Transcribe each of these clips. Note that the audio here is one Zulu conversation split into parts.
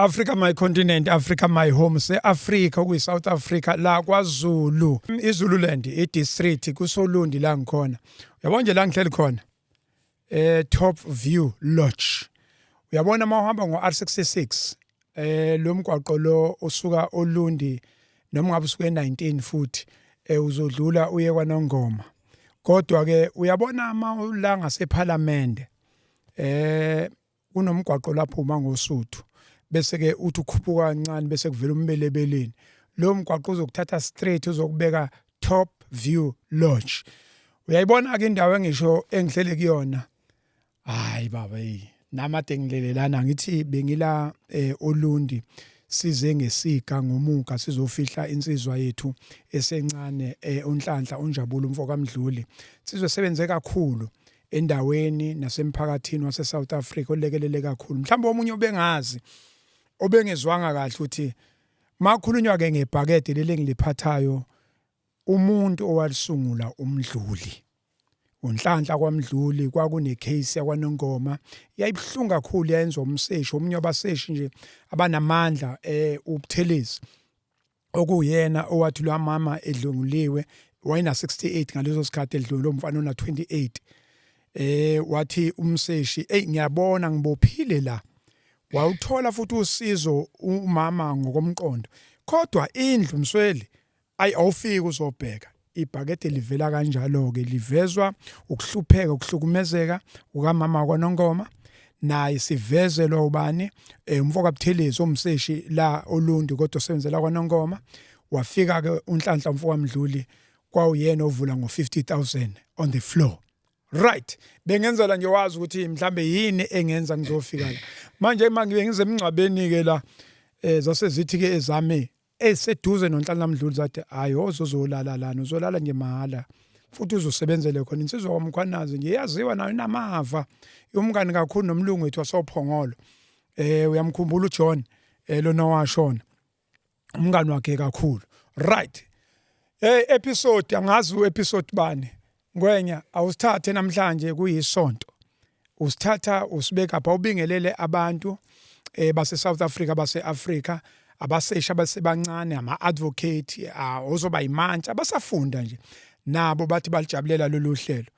Africa my continent, Africa my home, se-Africa okuyi-South Africa la kwaZulu, iZululand, i-district kusoLundi la ngikhona. Uyabona nje la ngihleli khona Top View Lodge. Uyabona uma uhamba ngo-R66 lo mgwaqo lo usuka oLundi noma ngabe usuke e-19 futhi uzodlula uye kwaNongoma. Kodwa ke uyabona uma ula ngasephalamende kunomgwaqo lapho uma ngosuthu bese ke uthi ukhuphuka kancane bese kuvela umbelebeleni. Lo mgwaqo uzokuthatha straight uzokubeka Top View Lodge. Uyayibona ke indawo engisho engihlele kuyona. Hayi baba hey, namade ngilelelana ngithi bengila Olundi size ngesiga ngomuga sizofihla insizwa yethu esencane uNhlanhla uNjabulo umfo kaMdluli. Insizwa esebenze kakhulu endaweni nasemphakathini wase South Africa olekelele kakhulu. Mhlawumbe omunye obengazi obengezwanga kahle ukuthi makhulunywa ke ngebhakede leli engiliphathayo umuntu owalisungula uMdluli. UNhlanhla kwaMdluli kwakune case yakwaNongoma yayibuhlungu kakhulu yayenziwa umseshi omunye wabaseshi nje abanamandla uButhelezi okuyena owathi lo mama edlwenguliwe wayena 68 ngaleso sikhathi edlwengulwe umfana ona 28 wathi umseshi hey ngiyabona ngibophile la wawuthola futhi usizo umama ngokomqondo kodwa indlu msweli ayi awufiki uzobheka ibhakede livela kanjalo ke livezwa ukuhlupheka ukuhlukumezeka kukamama kwaNongoma naye sivezelwa ubani umfo kaButhelezi omseshi la Olundi kodwa osebenzela kwaNongoma wafika ke uNhlanhla umfo kaMdluli kwawuyena ovula ngo50000 on the floor. Right, bengenzela nje wazi ukuthi mhlambe yini engenza ngizofika la manje. Uma ngibe ngize emngcwabeni ke la zase zithi ke ezami eseduze noNhlanhla Mdluli zathi hayi ozozolala lana uzolala nje mahhala futhi uzosebenzele khona. Insizwa kwaMkhwanazi nje yaziwa nayo inamava umngani kakhulu nomlungu wethu wasophongolo uyamkhumbula uJohn lona washona umngani wakhe kakhulu. Right, hey episode angazi uepisode bani Ngwenya awusithathe namhlanje kuyisonto usithatha usibeka pha ubingelele abantu base South Africa base Africa abasesha abasebancane ama advocate ozoba imantshi abasafunda nje nabo bathi balijabulela lolu hlelo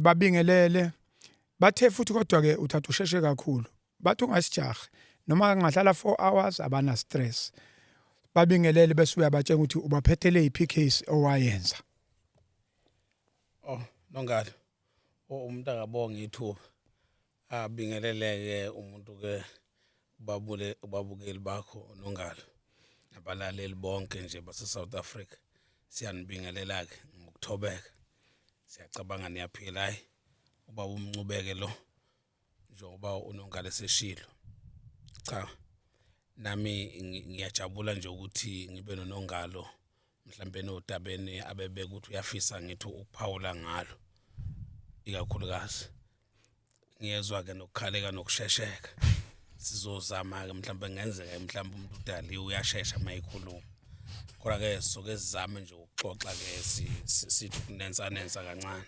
babingelele bathe futhi kodwa ke uthatha usheshe kakhulu bathi ungasijahi noma ngahlala 4 hours abana stress babingelele bese uyabatshela ukuthi ubaphethele iphi case owayenza. Oh Nongalo, umuntu akabonga ithuba abingeleleke umuntu ke babule ubabukeli bakho Nongalo nabalaleli bonke nje base South Africa. Siyanibingelela ke ngokuthobeka, siyacabanga niyaphila. Hayi ubaba umncubeke lo njengoba uNongalo eseshilo. Cha nami ngiyajabula nje ukuthi ngibe noNongalo mhlambe nodabeni abebeka ukuthi uyafisa ngithi ukuphawula ngalo ikakhulukazi. Ngiyezwa ke nokukhaleka nokushesheka, sizozama ke mhlambe ngenzeka mhlambe umuntu udaliwe uyashesha mayikhuluma, kodwa ke soke sizame nje ukuxoxa ke sithi ukunensa nensa kancane.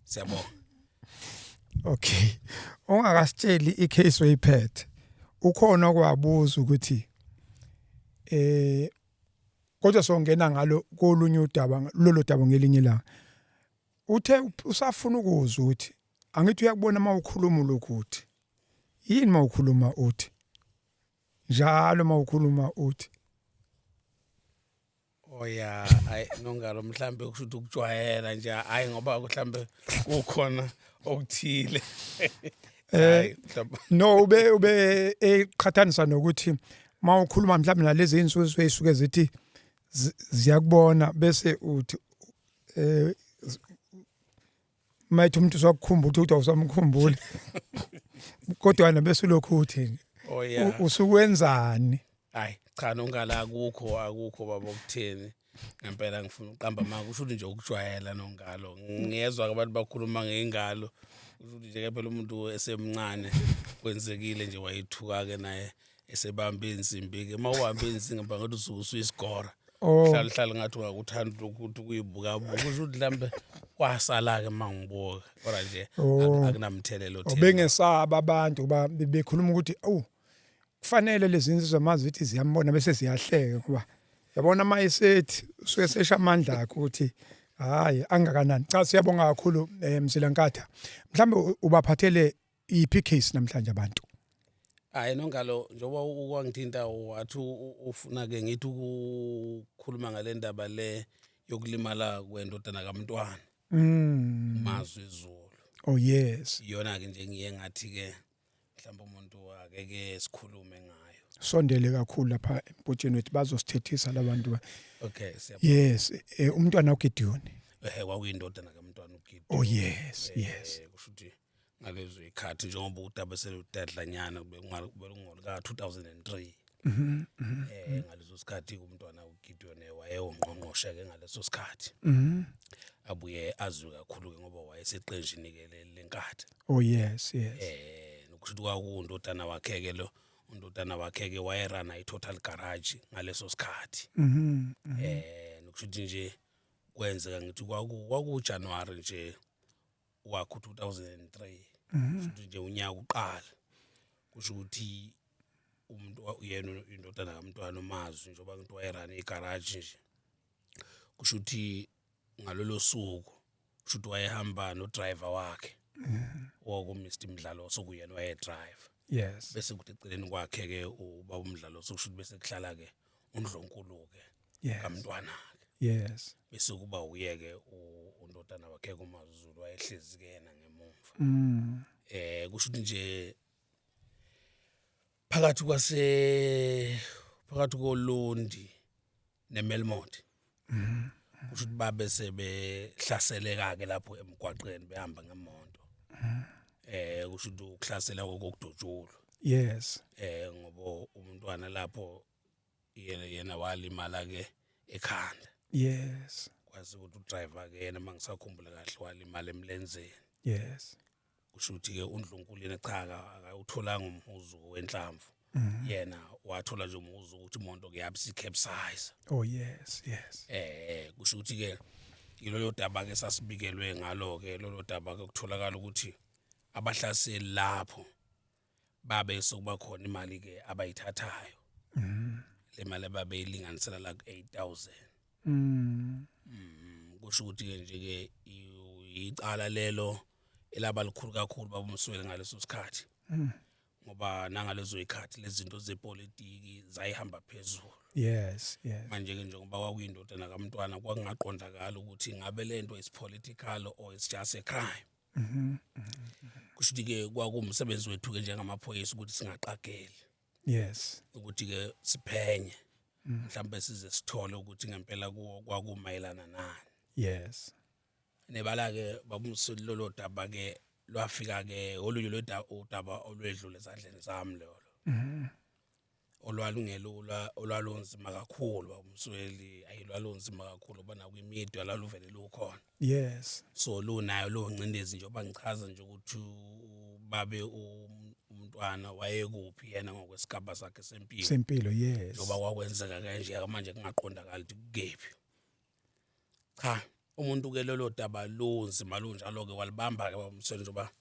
Siyabonga. Okay, ungakasitsheli icase oyiphethe ukhona okwabuza ukuthi kodwa songena ngalo kolunye udaba lolo daba ngelinye ilanga. Uthe usafuna ukuzwa ukuthi angithi uyakubona uma ukhuluma lokhu uthi yini uma ukhuluma uthi njalo uma ukhuluma uthi. Oh ya, hayi Nongalo mhlambe kusho ukuthi ukujwayela nje, hayi ngoba mhlambe kukhona okuthile. Hayi mhlambe No ube eqhathanisa nokuthi uma ukhuluma mhlawumbe nalezi insizwa ezisuke zithi ziyakubona bese uthi mayithi umuntu usakukhumbula ukuthi awusamkhumbuli kodwa wena bese ulokhu uthi Oh ya. Usukwenzani? Hayi cha Nongalo akukho baba okutheni. Ngempela ngifuna uqamba manga kusho ukuthi nje ukujwayela Nongalo. Ngiyezwa abantu bakhuluma ngengalo. Kusho ukuthi nje phela umuntu esemncane kwenzekile nje wayithuka ke naye esebamba insimbi ke mawuhamba insimbi ngathi usuke usuyisigora. Oh. Hlala hlala ngathi ungakuthanda ukuthi kuyibuka buka kusho ukuthi mhlambe kwasala ke mangibuka kodwa nje Oh. akunamthelelo otheni. Obengesaba abantu ba bekhuluma ukuthi awu Kufanele lezi insizwa mazi ukuthi ziyambona bese ziyahleka ngoba yabona uma esethi usuke sesha amandla akhe ukuthi hayi angakanani. Cha, siyabonga kakhulu, Mzilankatha. Mhlambe ubaphathele iphi case namhlanje abantu? Hayi Nongalo, njengoba ukwangithinta wathi ufuna ke ngithi ukukhuluma ngale ndaba le yokulimala kwendodana kamntwana Mazwi Zulu. Oh yes. Iyona ke nje ngiye ngathi ke mhlawumbe umuntu ake ke sikhulume ngayo. Sondele kakhulu lapha empotsheni wethu, bazosithethisa labantu. Okay, siyabonga. Yes, umntwana uGideon. Kwakuyindodana kamntwana uGideon. Oh yes. Kusho ukuthi ngalezo ikhathi njengoba udaba seludadlanyana belungoluka 2003. Ngaleso sikhathi umntwana uGideon wayewungqongqoshe ke ngaleso sikhathi. Abuye azwe kakhulu ke ngoba wayeseqenjini ke leNkatha. Oh yes. Nokusho ukuthi kwakundodana wakhe ke lo, undodana wakhe ke wayerana i-Total Garage ngaleso sikhathi. Nokusho ukuthi nje kwenzeka ngithi kwaku January nje wakho 2003. Kusho ukuthi nje unyaka uqala, kusho ukuthi umuntu yena indodana kamntwana uMazwi, njengoba ngithi wayerana igaraji nje, kusho ukuthi ngalolo suku kusho ukuthi wayehamba no driver wakhe owaku Mr Mdlalo, sokuyena waye drive. Bese kuthi eceleni kwakhe ke ubaba uMdlalo, sokusho ukuthi bese kuhlala ke uNdlonkulu ke kamntwana ke. Bese kuba uye ke undodana wakhe kuMazulu, wayehlezi ke yena ngemuva. Kusho ukuthi nje phakathi kwase phakathi koLundi neMelmoth, kusho ukuthi babe sebehlaseleka ke lapho emgwaqeni behamba ngemoto. Kusho ukuthi ukuhlasela kokudutshulwa. Ngoba umntwana lapho yena walimala ke ekhanda. Kwazi ukuthi udriver ke yena, mangisakhumbula kahle, walimala emlenzeni. Kusho ukuthi ke uNdlunkulu yena cha, akawutholanga umhuzuko wenhlamvu. Yena wathola nje umhuzuko ukuthi imoto ke yabe capsize. Oh yes. Kusho ukuthi ke yilolo daba ke sasibikelwe ngalo ke, lolo daba ke kutholakala ukuthi abahlaseli lapho babe sokuba khona imali ke abayithathayo. Le mali ababeyilinganisela la ku-8000. Kusho ukuthi ke nje ke icala lelo elaba likhulu kakhulu, babumswele, ngaleso sikhathi. Ngoba nangalezo ikhathi lezi zinto zepolitiki zayihamba phezulu. Manje ke njengoba kwakuyindodana kamntwana, kwakungaqondakala ukuthi ngabe lento is political or it's just a crime. Kusho ukuthi ke kwakuwumsebenzi wethu ke njengamaphoyisa ukuthi singaqageli. Ukuthi ke siphenye. Mhlawumbe size sithole ukuthi ngempela kuwo kwakumayelana nani. Nebala ke babumsweli, lolo daba ke lwafika ke olunye lodaba, udaba olwedlule ezandleni zami lolo. Olwalungelula, olwalunzima kakhulu, babumsweli, ayilwalunzima kakhulu ngoba nakwimedia laluvele lukhona. So lunayo lo ngcindezi njengoba ngichaza nje ukuthi babe umntwana wayekuphi yena ngokwesigaba sakhe sempilo. Sempilo, yes. Njengoba kwakwenzeka kanje manje kungaqondakali ukuthi kukephi. Cha, umuntu ke lolo daba lunzima lunjalo ke walibamba ke babumsweli, njengoba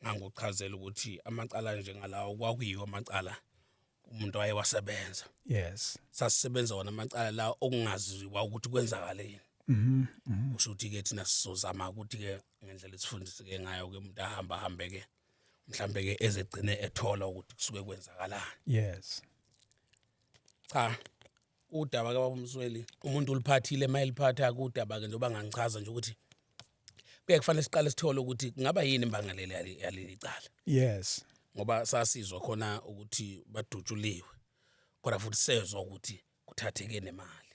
nganguchazela ukuthi amacala njengalawo kwakuyiwo amacala umuntu wayewasebenza. Sasisebenza wona amacala la okungaziwa ukuthi kwenzakaleni. Kusho ukuthi ke thina sizozama ukuthi ke ngendlela esifundiseke ngayo ke umuntu ahamba hambe ke mhlambe ke ezegcine ethola ukuthi kusuke kwenzakalani. Cha, udaba ke babumsweli umuntu uliphathile, mayeliphatha kudaba ke njengoba ngangichaza nje ukuthi kuye kufanele siqale sithole ukuthi kungaba yini imbangelelo yaleli cala. Ngoba sasizwa khona ukuthi badutshuliwe, kodwa futhi sezwa ukuthi kuthatheke nemali.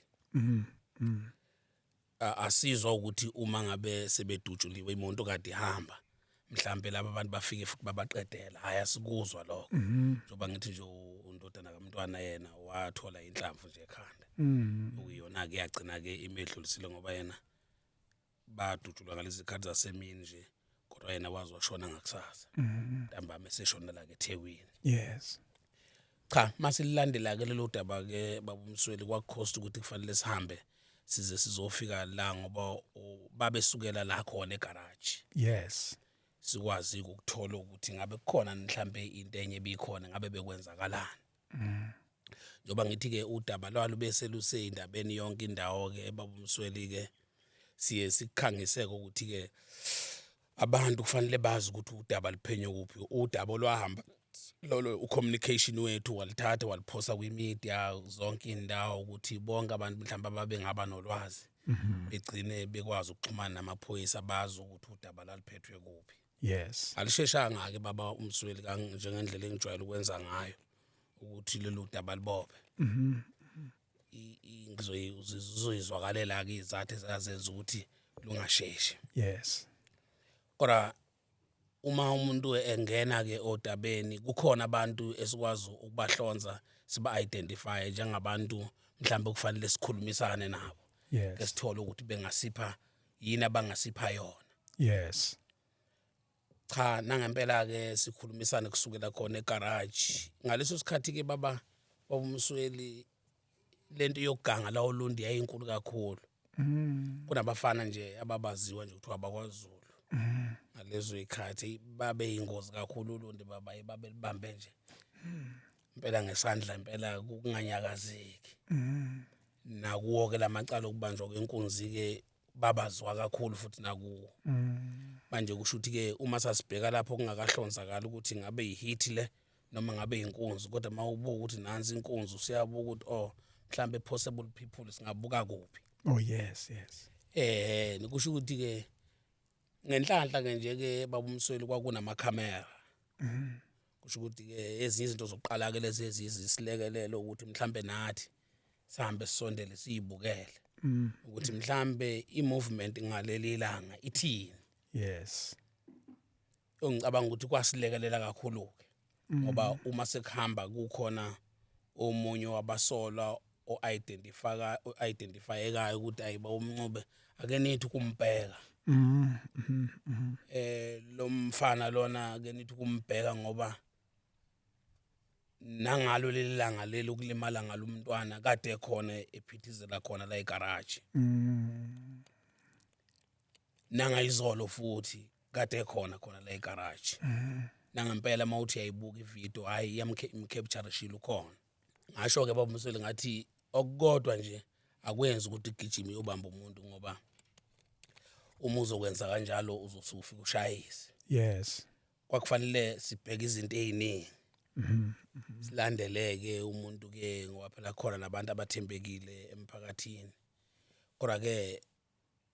Asizwa ukuthi uma ngabe sebedutshuliwe imoto kade ihamba, mhlambe laba abantu bafike futhi babaqedela. Hayi, asikuzwa lokho. Njengoba ngithi nje undodana kamntwana yena wathola inhlamvu nje ekhanda, okuyiyona ke yagcina ke imedlulisile, ngoba yena badutshulwa ngalezi khathi zasemini nje, kodwa yena waze washona ngakusasa ntambama, eseshonela ke eThekwini. Cha, masililandela ke lelo daba ke babumsweli, kwakukhosta ukuthi kufanele sihambe size sizofika la, ngoba babesukela la khona egarage. Sikwazi ukuthola ukuthi ngabe kukhona mhlambe into enye ebikhona, ngabe bekwenzakalani. Njengoba ngithi ke udaba lwalo bese luseyindabeni yonke indawo ke baba uMsweli ke, siye sikukhangiseke ukuthi ke abantu kufanele bazi ukuthi udaba luphenyo kuphi. Udaba olwahamba lolo ucommunication wethu walithatha waliphosa kwi-media zonke indawo, ukuthi bonke abantu mhlawumbe ababengaba nolwazi begcine bekwazi ukuxhumana namaphoyisa, bazi ukuthi udaba lwaliphethwe kuphi. Alisheshanga ke baba uMsweli njengendlela engijwayele ukwenza ngayo ukuthi lolu daba libophe. Ngizoyizwakalela ke izathu ezazenza ukuthi lungasheshi. Kodwa uma umuntu engena ke odabeni, kukhona abantu esikwazi ukubahlonza, siba identify njengabantu mhlawumbe kufanele sikhulumisane nabo, esithola ukuthi bengasipha yini, abangasipha yona. Cha, nangempela ke sikhulumisane kusukela khona egarage ngaleso sikhathi ke baba uMsweli, lento yokuganga la oLundi yayinkulu kakhulu. Kunabafana nje ababaziwa nje kuthiwa abakwaZulu ngalezo ikhathi, babe yingozi kakhulu uLundi, baba babe libambe nje impela ngesandla impela kunganyakazeki. Nakuwo ke lamacala okubanjwa kwenkunzi ke babazwa kakhulu futhi nakuwo. Manje kusho ukuthi ke uma sasibheka lapho kungakahlonzakala ukuthi ngabe yihit le noma ngabe inkunzi, kodwa mawubuka ukuthi nansi inkunzi, usiyabuka ukuthi oh, mhlambe possible people singabuka kuphi. Oh yes. Kusho ukuthi ke ngenhlanhla ke nje ke baba uMsweli kwakunamakhamera. Kusho ukuthi ke ezinye izinto zokuqala ke lezi ezisilekelelo ukuthi mhlambe nathi sihambe sisondele siyibukele ukuthi mhlambe i-movement ngaleli ilanga ithini. Engicabanga ukuthi kwasilekelela kakhulu ke, ngoba uma sekuhamba kukhona omunye wabasolwa o-identify o-identifyekayo ukuthi ayiba umncube, ake nithi kumbheka lo mfana lona, ke nithi kumbheka ngoba nangalo leli langa leli ukulimala ngalomntwana kade khona ephithizela khona la egarage, nangayizolo futhi kade khona khona la egarage. Nangempela mawuthi uyayibuka ivideo, hayi, iyamcapture shilo ukhona. Ngasho ke baba Msweli ngathi okukodwa nje akwenzi ukuthi ugijime uyobamba umuntu, ngoba uma uzokwenza kanjalo uzosuka ufike ushayise. Kwakufanele sibheke izinto eziningi, silandeleke umuntu ke, ngoba phela khona nabantu abathembekile emphakathini. Kodwa ke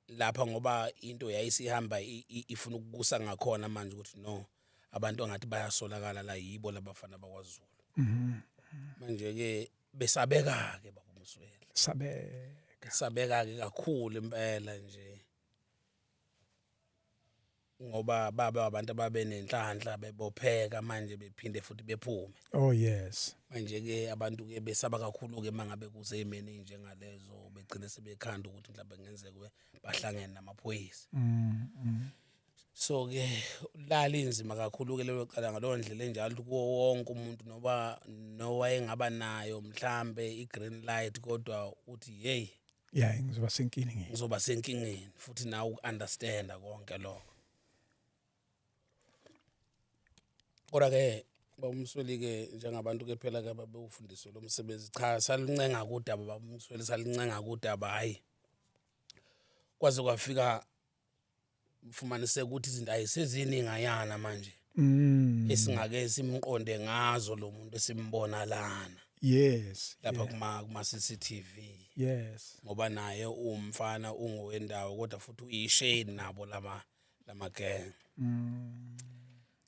lapha ngoba into yayisihamba ifuna ukukusa ngakhona manje ukuthi no, abantu angathi bayasolakala la yibo labafana bakwaZulu. Manje ke besabeka ke baba uMsweli. Sabeka. Sabeka ke kakhulu impela nje, ngoba baba abantu ababe nenhlanhla bebopheka manje bephinde futhi bephume. Oh yes. Manje ke abantu ke besaba kakhulu ke mangabe kuze emeni njengalezo, begcine sebekhanda ukuthi mhlawumbe kungenzeka kube bahlangene namaphoyisa. So ke lalinzima kakhulu ke lelo cala ngalowo ndlela enjalo, ukuthi kuwo wonke umuntu noba nowayengaba nayo mhlambe i-green light, kodwa uthi hey, Yeah, ngizoba senkingeni. Ngizoba senkingeni futhi nawe uku-understanda konke lokho. Kodwa ke babumsweli ke njengabantu ke phela ke ababewufundiswe lo msebenzi, cha, salincenga kudaba babumsweli, salincenga kudaba, hayi, kwaze kwafika fumaniseka ukuthi izinto ayiseziningayana manje esingake simqonde ngazo lo muntu esimbona lana lapha kuma CCTV, ngoba naye umfana ungowendawo kodwa futhi uyishane nabo lama gang.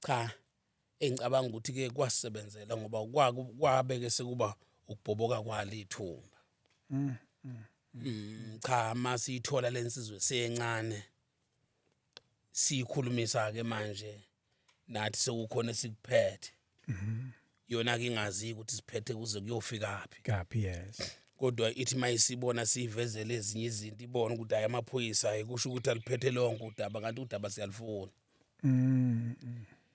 Cha, engicabanga ukuthi ke kwasebenzela ngoba kwabe ke sekuba ukubhoboka kwali ithumba. Cha, masiyithola lensizwe sencane, siyikhulumisa ke manje nathi sekukhona esikuphethe, yona ke ingazi ukuthi siphethe kuze kuyofika phi. Kaphi, yes. Kodwa ithi mayisibona siyivezele ezinye izinto, ibone ukuthi hayi, amaphoyisa ayikusho ukuthi aliphethe lonke udaba, kanti udaba siyalifuna.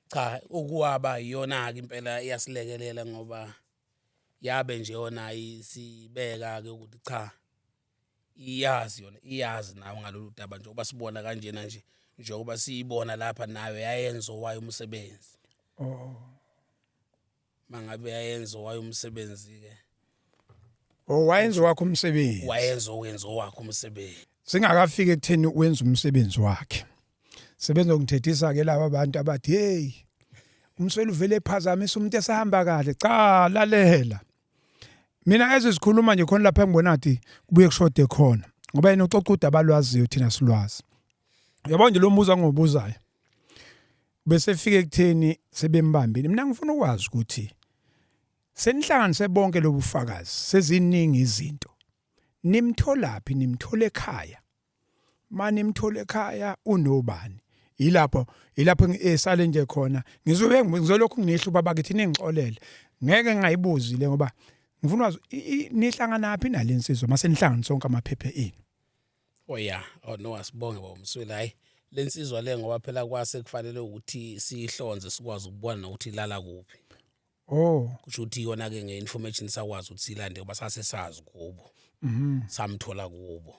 Cha, ukuwaba iyona ke impela iyasilekelela, ngoba yabe nje yona isibeka ke ukuthi cha, iyazi yona, iyazi nawe ngalolu daba, njengoba sibona kanjena nje, njengoba siyibona lapha, nayo yayenza owayo umsebenzi. Oh. Mangabe yayenza wayo umsebenzi ke. Oh, wayenza wakho umsebenzi. Wayenza owenza owakhe umsebenzi. Singakafiki ekutheni wenza umsebenzi wakhe. Sebenza ngithethisa ke laba bantu abathi hey umsweli uvele ephazamisa umuntu esahamba kahle. Cha, lalela. Mina ezizikhuluma nje khona lapha engibona ngathi kubuye kushode khona ngoba yena uxoxa udaba alwaziyo thina silwazi. Uyabona nje lo mbuzo angiwubuzayo. Bese fike ekutheni sebembambile. Mina ngifuna ukwazi ukuthi senihlanganise bonke lobufakazi seziningi izinto. Nimtholaphi? Nimthola ekhaya? Mani nimthola ekhaya unobani? Yilapho esale nje khona. Ngizobe ngizolokhu nginihluba bakithi ningixolele. Ngeke ngingayibuzi le ngoba ngifuna wazi nihlanganaphi nalensizwa mase nihlanganise sonke amaphepha enu. Oh yeah, oh no, asibonge baba Msweli. Hayi lensizwa le ngoba phela kwase kufanele ukuthi siyihlonze sikwazi ukubona nokuthi ilala kuphi. Oh. Kusho ukuthi iyona ke nge-information sakwazi ukuthi silande ngoba sase sazi kubo. Samthola kubo.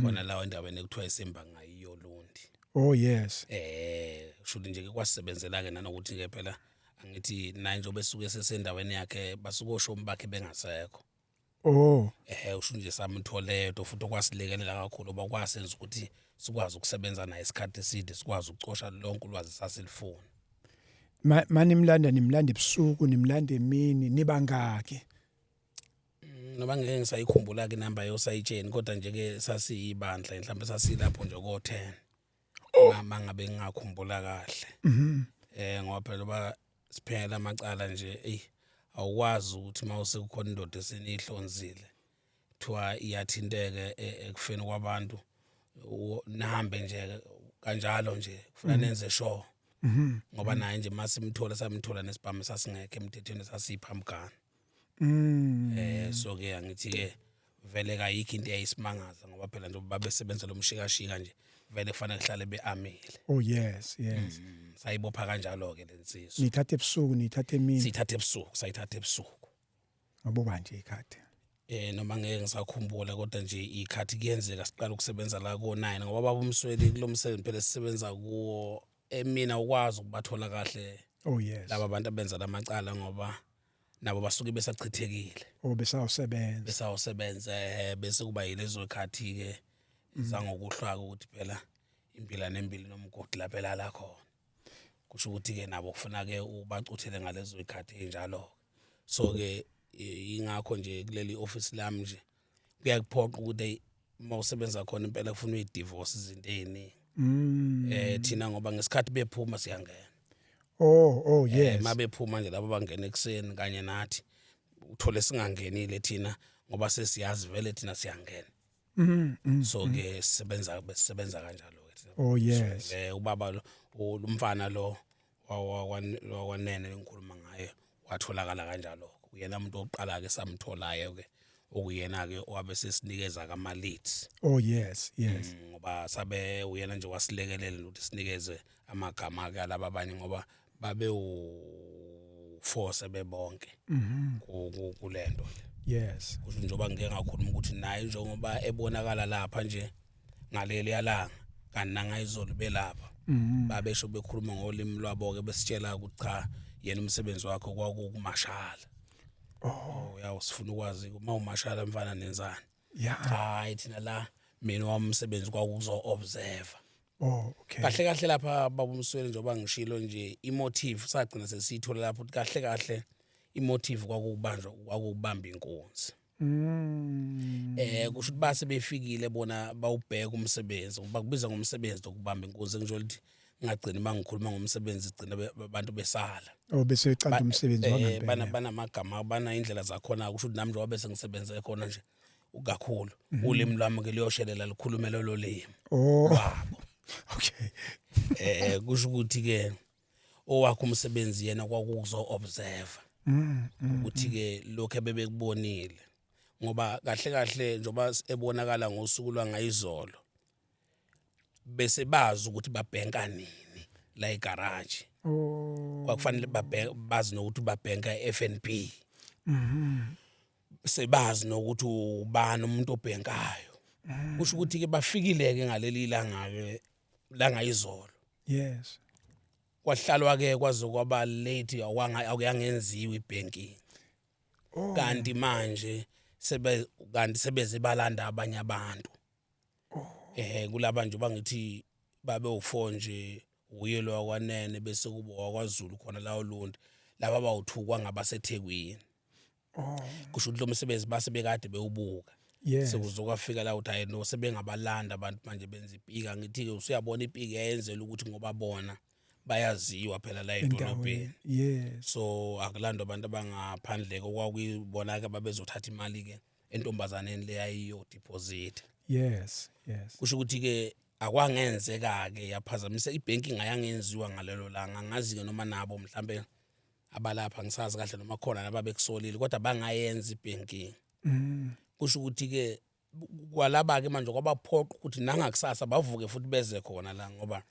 Khona la endaweni ekuthiwa isemba ngayiyo Lundi. Oh yes. Kusho ukuthi nje ke kwasebenzela ke nanokuthi ke phela angithi naye njengoba esuke sesendaweni yakhe basuke oshomi bakhe bengasekho. Oh. Usho nje samtholeto futhi okwasilekelela kakhulu ngoba kwasenza ukuthi sikwazi ukusebenza naye isikhathi eside, sikwazi ukucosha lonke ulwazi sasilifuna. Manimlanda nimlanda ebusuku, nimlanda emini, nibangaki? Noma ngeke ngisayikhumbula ke inamba yosayitsheni, kodwa nje ke sasiyibandla mhlawumbe sasilapho nje ko 10. Mangabe ngingakhumbula kahle. Ngoba phela ba siphela amacala nje, ey awukwazi ukuthi mawusekukhona indoda esenihlonzile kuthiwa iyathinteka ekufeni kwabantu, nihambe nje kanjalo nje, kufuna nenze sure. Ngoba naye nje masimthola samthola nesibhamu sasingekho emthethweni, sasiphamgana. So ke angithi ke vele kayikho into eyayisimangaza ngoba phela nje babesebenza lo mshikashika nje vele kufanele kuhlale beamile. Oh yes. Sayibopha kanjalo ke lensizwa. Nithatha ebusuku, nithatha emini? Sithatha ebusuku, sayithatha ebusuku. Ngoba nje ikhathi. Noma ngeke ngisakhumbula, kodwa nje ikhathi kuyenzeka siqala ukusebenza la ko 9 ngoba baba uMsweli kulo msebenzi phela sisebenza kuwo emina ukwazi ukubathola kahle. Oh yes. Laba bantu abenza lamacala ngoba nabo basuke besachithekile. Oh, besawusebenza. Besawusebenza, bese kuba yilezo khathi ke zangokuhlwa ukuthi phela impila nembili nomgodi lapha elala khona. Kusho ukuthi ke nabo kufuna ke ubacuthele ngalezo ikhathi enjalo. So ke ingakho nje kuleli office lami nje kuyakuphoqa ukuthi uma usebenza khona impela kufuna uyidivorce izinto eziningi. Thina ngoba ngesikhathi bephuma siyangena. Oh yes. Mabephuma nje labo bangena ekseni kanye nathi uthole singangenile thina ngoba sesiyazi vele thina siyangena. So ke sisebenza besisebenza kanjalo ke thina. Oh yes. Ubaba lo umfana lo wakwanene engikhuluma ngaye watholakala kanjalo. Uyena umuntu oqala ke samtholayo ke okuyena ke owabe sesinikeza kama leads. Oh yes. Ngoba sabe uyena nje wasilekelela ukuthi sinikeze amagama ke laba abanye ngoba babe u4 sebebonke. Kulento le. Yes. Kusho njengoba ngike ngakhuluma ukuthi naye njengoba ebonakala lapha nje ngaleli yalanga kanti nangayizolo belapha. Babesho bekhuluma ngolimi lwabo ke besitshela ukuthi cha yena umsebenzi wakhe kwakukumashala. Oh, uyawusifuna ukwazi uma umashala mfana nenzani? Yeah. Hayi thina la mina wami umsebenzi kwakuzo observe. Oh okay. Kahle kahle lapha baba uMsweli njengoba ngishilo nje imotive sagcina sesiyithola lapho ukuthi kahle kahle imotive kwakubanjwa kwakubamba inkunzi. Kusho ukuthi base befikile bona bawubheka umsebenzi bakubiza ngomsebenzi lokubamba inkunzi, ngisho ukuthi ngagcina mangikhuluma ngomsebenzi gcina abantu besala. Oh, bese beqala umsebenzi wangempela. Banamagama bana indlela zakhona, kusho ukuthi nami njengoba bese ngisebenze khona nje kakhulu ulimi lwami ke liyoshelela likhulume lolo limi. Oh. Lwabo. Okay. Kusho ukuthi ke owakhe umsebenzi yena kwakuzo observe. Ukuthi ke lokho ebebekubonile ngoba kahle kahle njengoba ebonakala ngosuku lwangayizolo bese bazi ukuthi babhenka nini la egarage. Oh. Kwakufanele babhenka bazi nokuthi babhenka eFNB. Sebazi nokuthi ubani umuntu obhenkayo. Kusho ukuthi ke bafikile ke ngaleli langa ke langayizolo. Yes. Kwahlalwa ke kwaze kwaba late, awanga akuyangenziwa ibanking. Oh. Kanti manje sebe kanti sebeze balanda abanye abantu. Oh. Kulaba nje bangithi babe u4 nje, uye lo wakwanene, bese kuba wakwaZulu khona la oLundi, laba abawu2 kwangabaseThekwini. Oh. Kusho ukuthi lo msebenzi base bekade bewubuka. Sekuzokwafika la uthi hayi no, sebengabalanda abantu manje benza ipika. Ngithi ke usuyabona ipiki yayenzela ukuthi ngoba bona bayaziwa phela la edolobheni. Endaweni. Yes. So akulandwa abantu abangaphandle, okwakuyibona ke babezothatha imali ke entombazaneni le yayiyo deposit. Kusho ukuthi ke akwangenzeka ke, yaphazamisa ibanking, ayangenziwa ngalelo langa. Angazi ke noma nabo mhlambe abalapha, ngisazi kahle noma khona laba bekusolile, kodwa bangayenza ibanking. Kusho ukuthi ke kwalaba ke manje kwabaphoqa ukuthi nangakusasa bavuke futhi beze khona la, ngoba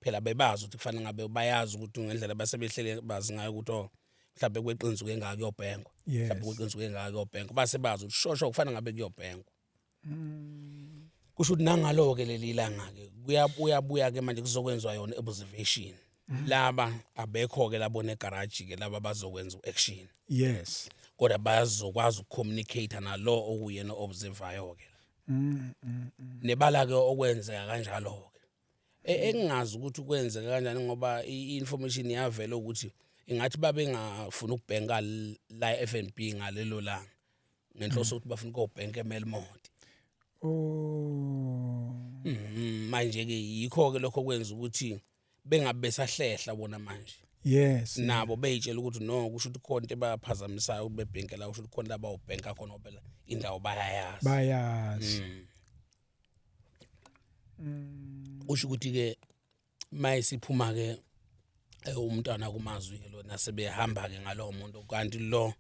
phela bebazi ukuthi kufanele ngabe bayazi ukuthi ngendlela basebehlele bazi ngayo ukuthi oh, mhlawumbe kweqinsuku engaka kuyobhenkwa, mhlawumbe kweqinsuku engaka kuyobhenkwa, base bazi ukuthi shosho kufanele ngabe kuyobhenkwa. Kusho ukuthi nangalo ke leli langa ke kuyabuya buya ke manje kuzokwenziwa yona observation. Laba abekho ke labona egarage ke, laba bazokwenza uaction. Kodwa bazokwazi ukucommunicate nalo okuyena observayo ke. Nebala ke okwenzeka kanjalo ke, engingazi ukuthi kwenzeka kanjani, ngoba i-information yavela ukuthi ingathi babengafuna ukubhenka la e-FNB ngalelo langa, ngenhloso ukuthi bafuna ukubhenka eMelmont. Oh. Manje ke yikho ke lokho kwenza ukuthi bengabe besahlehla bona manje. Nabo beyitshela ukuthi no, kusho ukuthi khona into ebaphazamisayo ukuthi bebhenke la, kusho ukuthi khona la bawubhenka khona, ngoba phela indawo bayayazi. Bayazi. Kusho ukuthi ke mayisiphuma ke umntwana kumazwi ke lona, sebehamba ke ngalowo muntu, kanti lo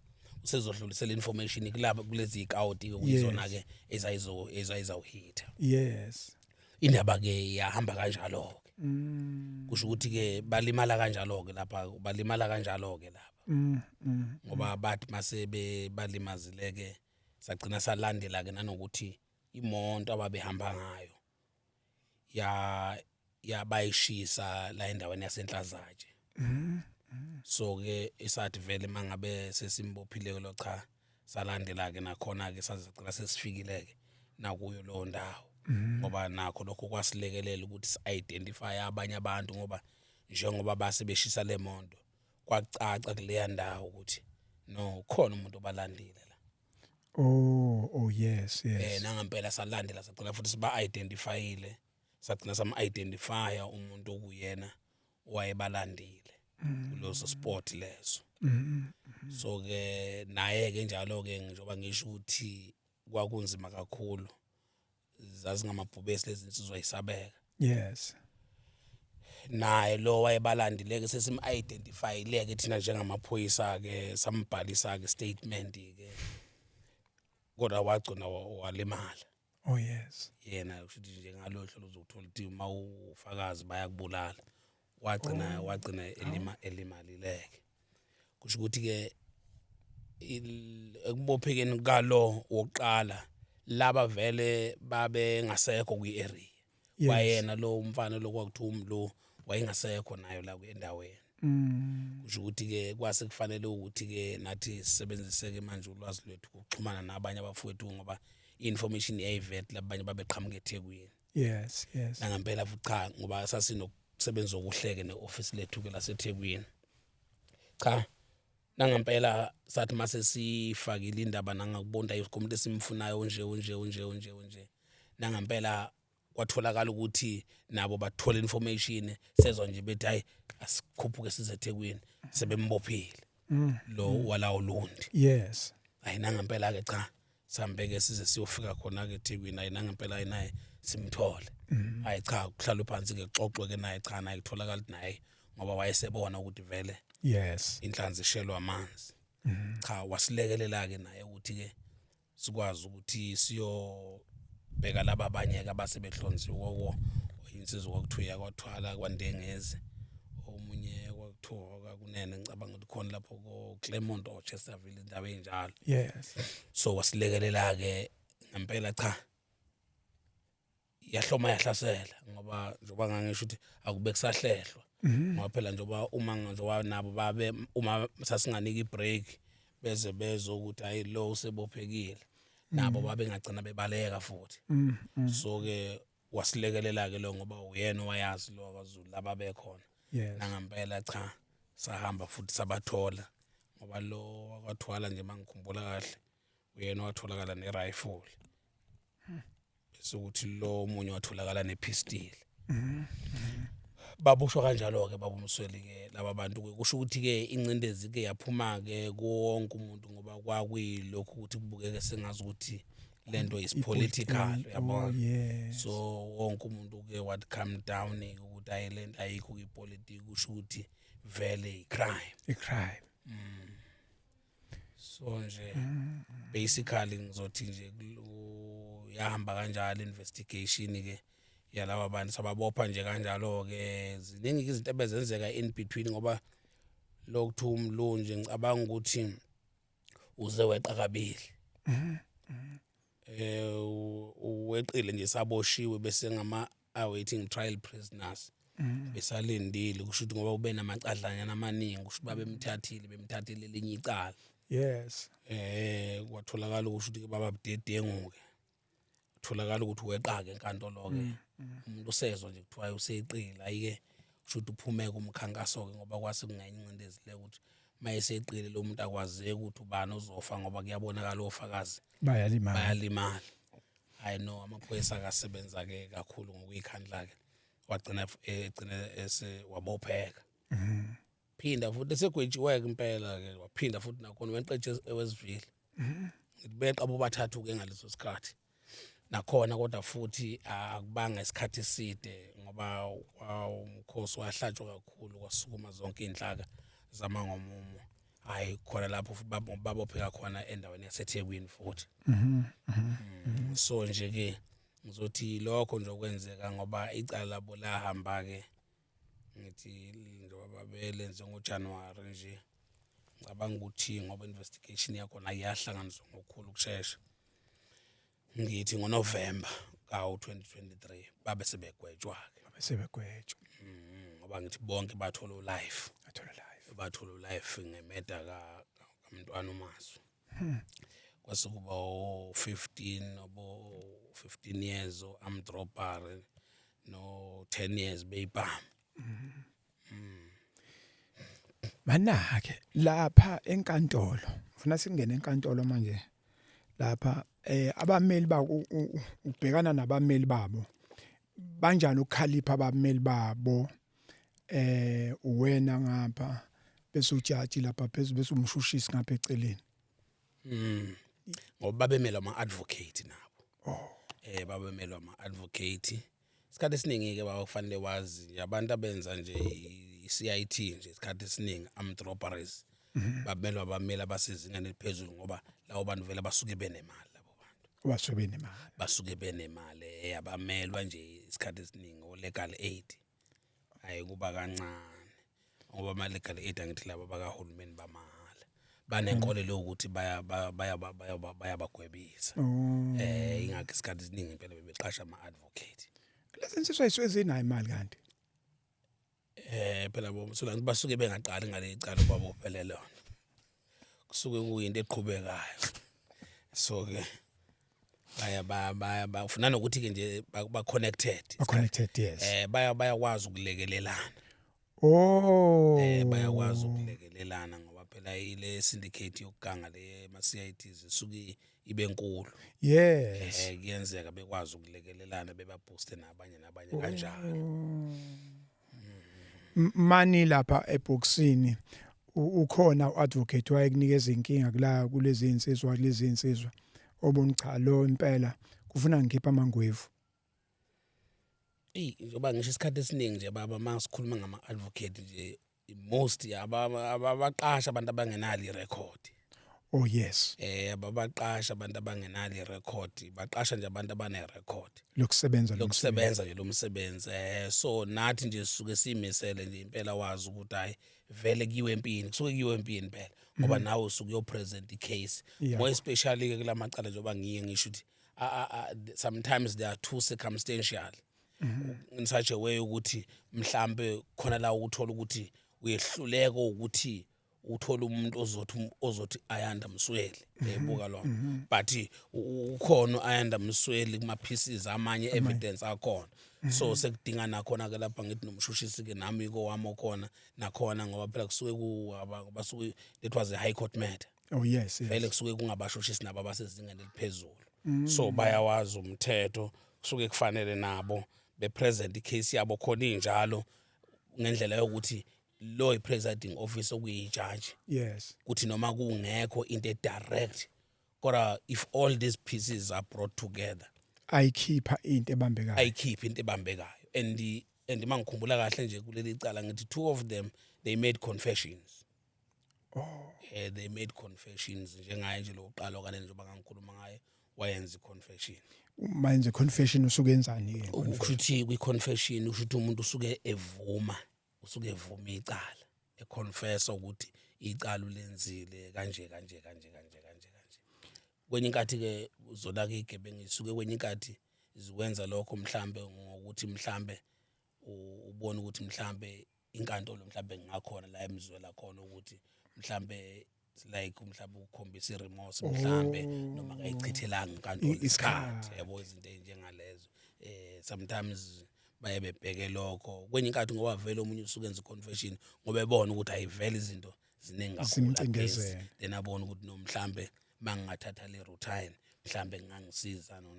usezodlulisela information kulabo kulezi ikawuti ke, kuyizona ke ezayizawuhitha. Indaba ke yahamba kanjalo ke. Kusho ukuthi ke balimala kanjalo ke lapha, balimala kanjalo ke lapha. Ngoba bathi mase balimazile ke, sagcina salandela ke nanokuthi imoto ababehamba ngayo ya yabayishisa la endaweni yasenhlazatshe. So ke isathi vele mangabe sesimbophile lo, cha, salandela ke nakhona ke, saze sagcina sesifikile ke nakuyo leyo ndawo, ngoba nakho lokho kwasilekelela ukuthi si-identify abanye abantu, ngoba njengoba base beshisa le moto, kwacaca kuleya ndawo ukuthi no, khona umuntu obalandile la. Oh, yes. Nangempela salandela, sagcina futhi siba identifyile, sagcina sam identifya umuntu okuyena owayebalandile kuleso spot leso. So ke naye ke njalo ke, njengoba ngisho ukuthi kwakunzima kakhulu, zazingamabhubesi lezi insizwa yisabeka. Naye lo wayebalandile ke, sesim-identifyile ke thina njengamaphoyisa ke, sambhalisa ke statement ke, kodwa wagcina walimala. Oh yes. Yena kusho ukuthi nje ngalo hlobo uzothola ukuthi uma ufakazi bayakubulala, wagcina elimalileke. Kusho ukuthi ke ekubophekeni kalo wokuqala, laba vele babengasekho kwi-area. Kwayena lo umfana lo kwakuthiwa umlo wayengasekho nayo la endaweni. Kusho ukuthi ke kwase kufanele ukuthi ke nathi sisebenzise ke manje ulwazi lwethu ukuxhumana nabanye abafowethu, ngoba i-information yayivet labanye babeqhamuka eThekwini. Nangempela futhi cha, ngoba sasinokusebenza okuhleke ne-office lethu ke laseThekwini. Cha, nangempela sathi mase sifakile indaba nangakubonda umuntu esimfunayo nje unje unje unje unje, nangempela kwatholakala ukuthi nabo bathola information, sezwa nje bethi hayi, asikhuphuke size eThekwini, sebembophile lo walawo Lundi. Hayi, nangempela ke cha, sihambeke size siyofika khona ke eThekwini. Hayi, nangempela hayi, naye simthole. Hayi cha, kuhlala phansi ke, kuxoxwe ke naye. Cha, naye kutholakala ukuthi naye ngoba wayesebona ukuthi vele inhlanzi ishelwa amanzi. Cha, wasilekelela ke naye ukuthi ke sikwazi ukuthi siyobheka laba abanye ke abasebehlonziwe, koko insizwa kwakuthiwa kwathwala kwaNdengezi, omunye kwakuthiwa kwakunene, ngicabanga ukuthi khona lapho ko Claremont or Chesterville, indawo enjalo. So wasilekelela ke ngempela. Cha, Yahloma yahlasela, ngoba njengoba ngangisho ukuthi akube kusahlehlwa, ngoba phela njengoba uma njengoba nabo babe uma sasinganika ibreak beze bezwe ukuthi hayi, lo usebophekile, nabo babengagcina bebaleka futhi. So ke wasilekelela ke lo, ngoba uyena owayazi lo kwaZulu laba bekhona. Nangempela cha, sahamba futhi sabathola, ngoba lo wakwathwala nje, mangikhumbula kahle, uyena owatholakala nerifle, bese ukuthi lo omunye watholakala nepistol. Baboshwa kanjalo-ke, babumsweli-ke laba bantu-ke. Kusho ukuthi-ke ingcindezi-ke yaphuma-ke kuwo wonke umuntu, ngoba kwakuyilokhu ukuthi kubukeke sengazi ukuthi lento is political, uyabona? Oh, yes. So wonke umuntu-ke wathi calm down ukuthi ayi, lento ayikho kwipolitiki, kusho ukuthi vele i-crime. I-crime. So nje basically ngizothi nje yahamba kanjalo investigation ke yalaba bantu, sababopha nje kanjalo ke. Ziningi izinto ebezenzeka in between, ngoba lokuthiwa umlu nje, ngicabanga ukuthi uze weqa kabili. Weqile nje, saboshiwe bese ngama awaiting trial prisoners, besalindile. Kusho ukuthi ngoba ube namacadlanyana amaningi, kusho ukuthi babemthathile, bemthathile elinye icala. Kwatholakala ukuthi ke baba budedengu ke, tholakala ukuthi weqa ke enkantolo ke. Umuntu usezwa nje kuthiwa useqile, ayike, kusho ukuthi uphume kumkhankaso ke, ngoba kwase kungenye incindezi le ukuthi mayeseqile lo muntu akwazeki ukuthi ubani ozofa, ngoba kuyabonakala ofakazi bayalimala. Bayalimala. Hayi no, amaphoyisa akasebenza ke kakhulu ngokuyikhandla ke, wagcina egcina ese wabopheka. Phinda futhi esegwetshiwe ke impela ke, waphinda futhi nakhona wenqetshe eWestville. Ngithi beqa bobathathu ke ngaleso sikhathi nakhona, kodwa futhi akubanga isikhathi eside, ngoba umkhosi wahlatshwa kakhulu, kwasukuma zonke iy'nhlaka zamangomumo. Hhayi, khona lapho futhi babopheka khona endaweni yaseThekwini futhi. So nje-ke ngizothi lokho nje okwenzeka, ngoba icala labo lahamba-ke, ngithi njengoba babelenze ngoJanuwari nje, ngicabanga ukuthi ngoba investigation yakhona iyahlanganiswa ngokukhulu ukushesha, ngithi ngoNovemba kawu-2023 babe sebegwetshwa-ke. Babe sebegwetshwa. Ngoba ngithi bonke bathola u-life. Athola life. Bathola u-life nge-murder kamntwana uMasu. Kwase kuba o-15, obo 15 years o-armed robbery, no 10 years beyibhamu. Mana-ke lapha enkantolo, ufuna singene enkantolo manje lapha, abameli ba ubhekana nabameli babo banjani? Ukukhalipha abameli babo, uwena ngapha, bese ujaji lapha phezulu, bese umshushisi ngapha eceleni? Ngoba babemelwa ama-advocate nabo. Oh. Babemelwa ama-advocate. Isikhathi esiningi ke baba kufanele wazi nje abantu abenza nje i-CIT nje, isikhathi esiningi armed robberies, bamelwa abameli abasezingeni eliphezulu, ngoba labo bantu vele basuke benemali labo bantu. Basuke benemali. Basuke benemali, abamelwa nje isikhathi esiningi o-legal aid, hayi, kuba kancane, ngoba ama-legal aid, angithi laba bakahulumeni bamahhala, banenkolelo yokuthi bayabagwebisa. Oh. Ingakho isikhathi esiningi impela bebeqasha ama-advocate. Lezi nsizwa yisuke zinayo imali kanti? Phela bo so basuke bengaqali ngaleli cala obabophele lona, kusuke kuyinto eqhubekayo. So ke baya baya baya bafuna nokuthi ke nje ba connected. Ba connected, yes. Bayakwazi ukulekelelana. Oh. Bayakwazi ukulekelelana, ngoba phela ile syndicate yokuganga le ma CITs isuke ibe nkulu. Kuyenzeka bekwazi ukulekelelana, bebabooste nabanye nabanye kanjalo. Mani lapha ebhokisini, ukhona uadvocate wayekunikeza inkinga kula kulezi insizwa, kulezi insizwa obona cha, lo impela kufuna ngikhipha amangwevu? Eyi, njengoba ngisho isikhathi esiningi nje baba, uma sikhuluma ngama-advocate nje, most abaqasha abantu abangenalo irekhodi. Oh yes. Ababaqasha abantu abangenalo irekhodi, baqasha nje abantu abanerekhodi lokusebenza lo msebenzi. Lokusebenza nje lo msebenzi. So nathi nje sisuke simisele nje impela, wazi ukuthi hayi, vele kuyiwe empini, kusuke kuyiwe empini phela, ngoba nawe usuke uyopresent icase, more especially ke kulamacala, njengoba ngiye ngisho ukuthi sometimes they are too circumstantial in such a way ukuthi mhlambe khona la ukuthola ukuthi uyehluleka ukuthi uthola umuntu ozothi Ayanda Msweli, uyayibuka lo, but ukhona Ayanda Msweli kuma pieces amanye evidence akhona. So sekudinga nakhona ke lapha ngithi nomshushisi ke nami iko wami okhona nakhona, ngoba phela kusuke ku basuke, it was a high court matter. Oh yes. Vele kusuke kungabashushisi nabo abasezingeni eliphezulu, so bayawazi umthetho, kusuke kufanele nabo bepresent icase yabo khona injalo ngendlela yokuthi lo i-presiding officer okuyijaji, kuthi noma kungekho into e-direct, kodwa if all these pieces are brought together, ayikhipha into ebambekayo. Ayikhiphe into ebambekayo. And mangikhumbula kahle nje kuleli cala, ngithi two of them, they made confessions. Oh. They made confessions, njengaye nje lokuqala okanye njengoba ngangikhuluma ngaye, wayenza i-confession. Manje confession usuke enzani ke? Kusho ukuthi kwi-confession, kusho ukuthi umuntu usuke evuma, usuke evuma icala, econfessa ukuthi icala ulenzile kanje kanje kanje kanje kanje kanje. Kwenye inkathi ke zona ke igebengu isuke kwenye inkathi zikwenza lokho mhlambe ngokuthi mhlambe ubone ukuthi mhlambe inkantolo mhlambe ngakhona la emzwela khona ukuthi mhlambe like mhlambe ukukhombisa iremorse mhlambe, noma kayichithelanga inkantolo isikhathi. Isikhathi, yabo, izinto ezinjengalezo. Sometimes baye bebheke lokho kwenye inkathi, ngoba vele omunye usuke enza i-confession ngoba ebona ukuthi ayivele izinto ziningi kakhulu Zimcindezele. against. Then abone ukuthi no, mhlambe mangingathatha le routine mhlambe kungangisiza no.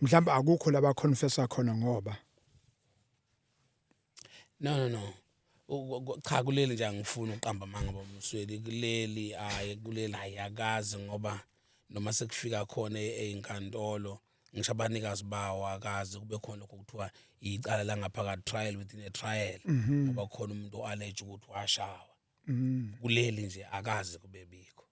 Mhlawumbe akukho laba confessa khona ngoba No, no, no. Cha, kuleli nje angifuni ukuqamba amanga, baMsweli, kuleli hayi, kuleli hayi, akazi, ngoba noma sekufika khona ey'nkantolo, ngisho abanikazi bawo akazi kube khona lokho kuthiwa icala langaphakathi, trial within a trial, ngoba khona umuntu o-allege ukuthi washawa. Kuleli nje akazi kube bikho.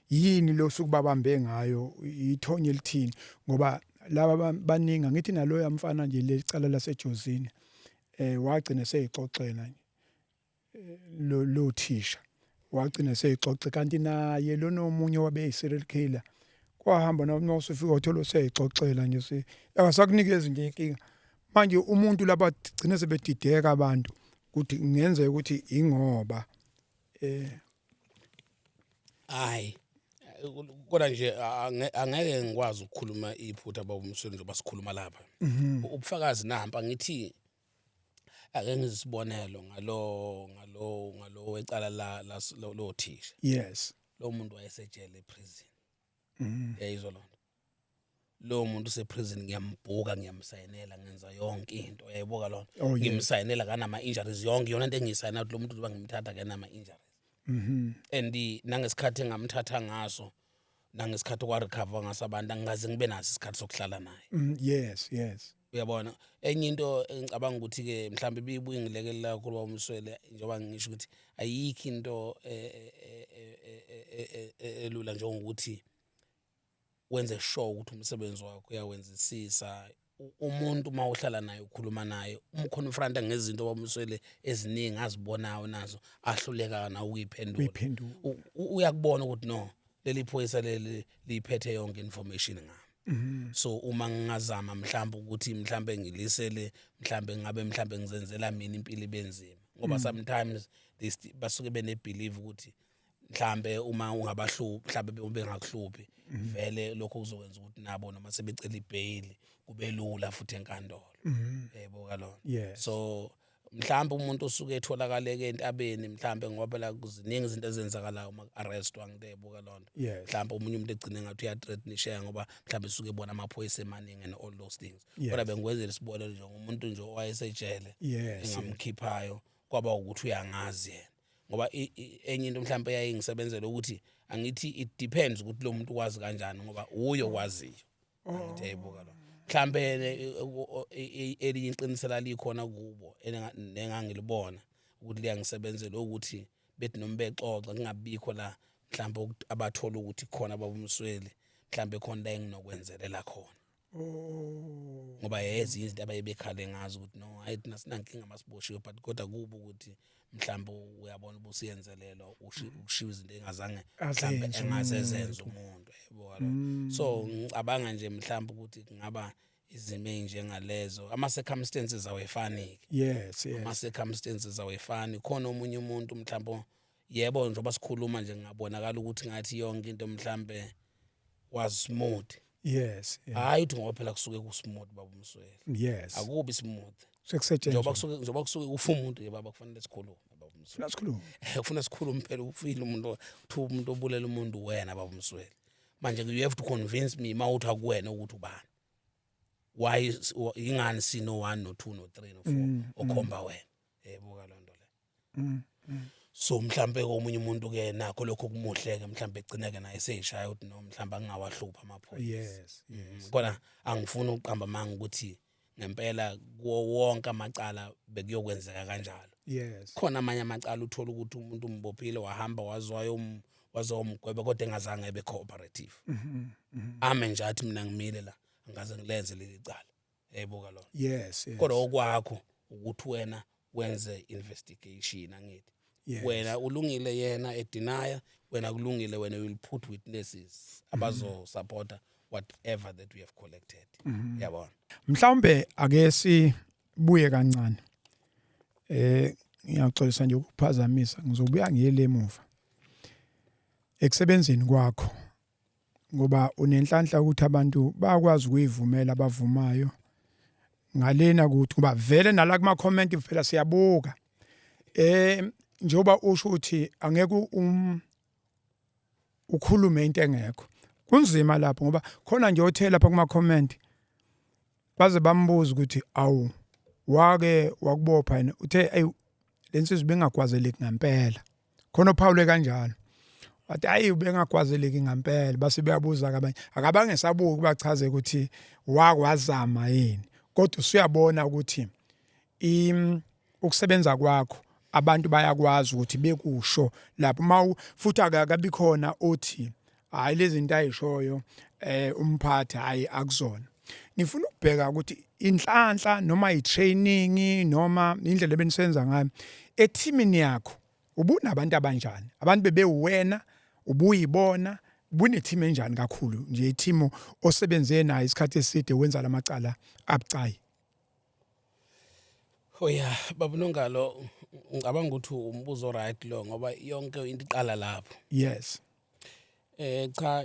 Yini lo sukubabambe ngayo, ithonya elithini? Ngoba laba baningi, angithi naloya mfana nje lecala laseJozini, wagcina seyixoxela nje, lo thisha wagcina seyixoxe, kanti naye lo nomunye wabe yi-serial killer kwahamba noma usufika uthola useyixoxela nje, akasakunikezi nje inkinga. Manje umuntu laba gcina sebedideka abantu ukuthi kungenzeka ukuthi ingoba Hayi, kodwa nje angeke ngikwazi ukukhuluma iphutha, baba uMsweli, njengoba sikhuluma lapha. Ubufakazi nampa, ngithi ake ngizisibonelo ngalo wecala la lo thisha. Lo muntu wayesejele, eprison. Yayizwa lonto, lo muntu useprison, ngiyambhuka, ngiyamsayinela, ngenza yonke into, uyayibuka lonto. Oh, yes. Ngimsayinela kanama injuries, yonke yona into engiyisayina ukuthi lo muntu uba ngimthatha kanama injuries. And nangesikhathi engamthatha ngaso, nangesikhathi kwarecover ngaso abantu, angikaze ngibe naso isikhathi sokuhlala naye. Yes. Uyabona, enye into engicabanga ukuthi ke mhlawumbe ibibuye ngilekelela kakhulu, baMswele, njengoba ngisho ukuthi ayikho into elula njengokuthi wenze sure ukuthi umsebenzi wakho uyawenzisisa. Umuntu uma uhlala naye, ukhuluma naye, umconfronta ngezinto, baMswele, eziningi azibonayo nazo ahluleka nawe ukuyiphendula. Uyiphendula. Uyakubona ukuthi no, leli phoyisa leli liphethe yonke information ngami, so uma ngingazama mhlawumbe ukuthi mhlawumbe ngilisele, mhlawumbe ngabe mhlawumbe ngizenzela mina impilo ibenzima, ngoba sometimes basuke bene believe ukuthi mhlambe uma ungabahluphi, mhlambe bengakuhluphi vele, lokho kuzokwenza ukuthi nabo noma sebecela ibail kube lula futhi enkantolo, yebo kalona. So mhlawumbe umuntu osuke etholakaleke entabeni mhlawumbe, ngoba phela kuziningi izinto ezenzakalayo uma ku-arrestwa, ngitebuka loo nto. Mhlawumbe omunye umuntu egcine ngathi uyathreatenisheka ngoba mhlawumbe esuke ebona amaphoyisa emaningi and all those things. Kodwa bengikwenzela isibonelo nje ngomuntu nje owayesejele engamkhiphayo, kwaba ukuthi uyangazi yena, ngoba enye into mhlawumbe eyayingisebenzela ukuthi angithi it depends ukuthi lo muntu ukwazi kanjani, ngoba uye okwaziyo, angithi yayibuka lo. Mhlambe elinye iqinisela likhona kubo nengangilibona ukuthi liyangisebenzela, ukuthi bethi noma bexoxa kungabikho la. Mhlawumbe abathola ukuthi khona babumsweli, mhlawumbe khona la enginokwenzelela khona. Ngoba ezinye izinto abaye bekhale ngazo ukuthi no, hayi, thina sinankinga masiboshiwe, but kodwa kuba ukuthi mhlawumbe uyabona ubusiyenzelelwa ushiwe izinto engazange mhlawumbe azenze engaze umuntu. Zenze umuntu, yebo kaloku. So ngicabanga nje mhlawumbe ukuthi kungaba izimo ey'njengalezo, ama-circumstances awefani-ke. Ama-circumstances awefani. Khona omunye umuntu mhlawumbe, yebo, njengoba sikhuluma nje ngingabonakala ukuthi ngathi yonke into mhlambe was smooth. Hayi, uthi ngoba phela kusuke ku-smooth, baba uMsweli. Akubi smooth. Sekusetshenzwa. Njengoba kusuke kufa umuntu ke, baba, kufanele sikhulume, baba uMsweli. Funa sikhulume. Kufuna sikhulume phela. Ufile umuntu, kuthiwa umuntu obulela umuntu wena, baba uMsweli. Manje you have to convince me uma uthi akuwena ukuthi ubani, why ingani sino 1 no 2 no 3 no 4 okhomba wena, yebo ka lonto le. So mhlambe komunye umuntu ke nakho lokho kumuhle ke, mhlambe egcineke naye seyishaya ukuthi no, mhlambe angingawahlupha amaphoyisa. Kodwa angifuni ukuqamba amanga ukuthi ngempela kuwo wonke amacala bekuyokwenzeka kanjalo. Khona amanye amacala uthola ukuthi umuntu umbophile, wahamba wazwayo, wazomgweba, kodwa engazange ebe cooperative, ame nje athi mina ngimile la, angaze ngilenze leli cala, yayibuka lona. Kodwa okwakho ukuthi wena wenze investigation, angithi? Yes. Wena ulungile, yena e-deny-a, wena kulungile, wena will put witnesses abazo-supporta whatever that we have collected, yabona. Mhlawumbe ake sibuye kancane. Ngiyaxolisa nje ukuphazamisa, ngizobuya ngiyele emuva. Ekusebenzeni kwakho, ngoba unenhlanhla ukuthi abantu bayakwazi ukuyivumela abavumayo ngalena ukuthi ngoba vele nala kuma comment phela siyabuka. Njengoba usho ukuthi angeke ukhulume into engekho. Kunzima lapho ngoba khona nje othe lapha kuma comment baze bambuza ukuthi awu, wake wakubopha yena, uthe ayi, lensizwa bengagwazeleki ngempela. Khona ophawule kanjalo wathi ayi, ubengagwazeleki ngempela. Base beyabuza abanye, akabange sabuka bachaze ukuthi wakwazama yini, kodwa usuyabona ukuthi ukusebenza kwakho abantu bayakwazi ukuthi bekusho lapho uma futhi akakabi khona uthi hayi, lezi zinto ayishoyo umphathi, hayi, akuzona. Ngifuna ukubheka ukuthi inhlanhla noma i-training noma indlela ebenisenza ngayo ethimini yakho, ubunabantu abanjani, abantu bebewena ubuyibona bune-team enjani kakhulu nje, i-team osebenze nayo isikhathi eside wenza lamacala abucayi? Oh yeah, baba Nongalo, ngicabanga ukuthi umbuzo right lo ngoba yonke into iqala lapho. Cha,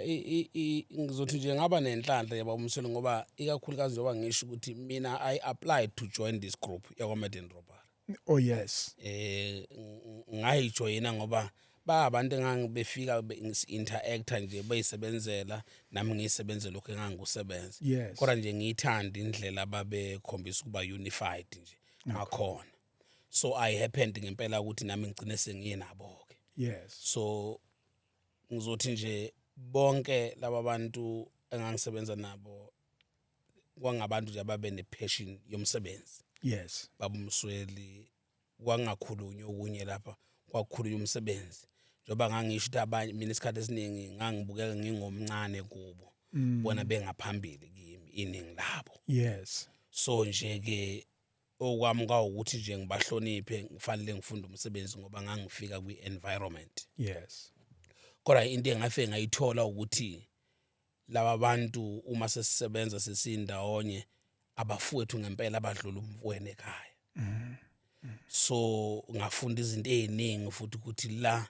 ngizothi nje ngaba nenhlanhla yaba umselo ngoba ikakhulukazi njengoba ngisho ukuthi mina I applied to join this group yakwa Murder and Robbery. Ngayijoyina ngoba ba abantu engangibefika interacta nje, beyisebenzela nami ngiyisebenzela lokho engangikusebenza. Kodwa nje ngiyithanda indlela ababekhombisa ukuba unified nje ngakhona. So I happened ngempela ukuthi nami ngigcine sengiyenabo ke. So ngizothi nje bonke laba bantu engangisebenza nabo kwangabantu nje ababe ne-passion yomsebenzi. Baba uMsweli, kwangakhulunywa okunye lapha, kwakukhulunywa umsebenzi. Njengoba ngangisho ukuthi abanye, mina isikhathi esiningi ngangibukeka ngingomncane kubo, bona bengaphambili kimi iningi labo. So nje ke okwami kwawukuthi nje ngibahloniphe, ngifanele ngifunde umsebenzi ngoba ngangifika kwi-environment. Kodwa into engafike ngayithola ukuthi laba bantu uma sesisebenza sesindawonye abafowethu ngempela, abadlula umfowenu ekhaya. So ngafunda izinto eziningi futhi ukuthi la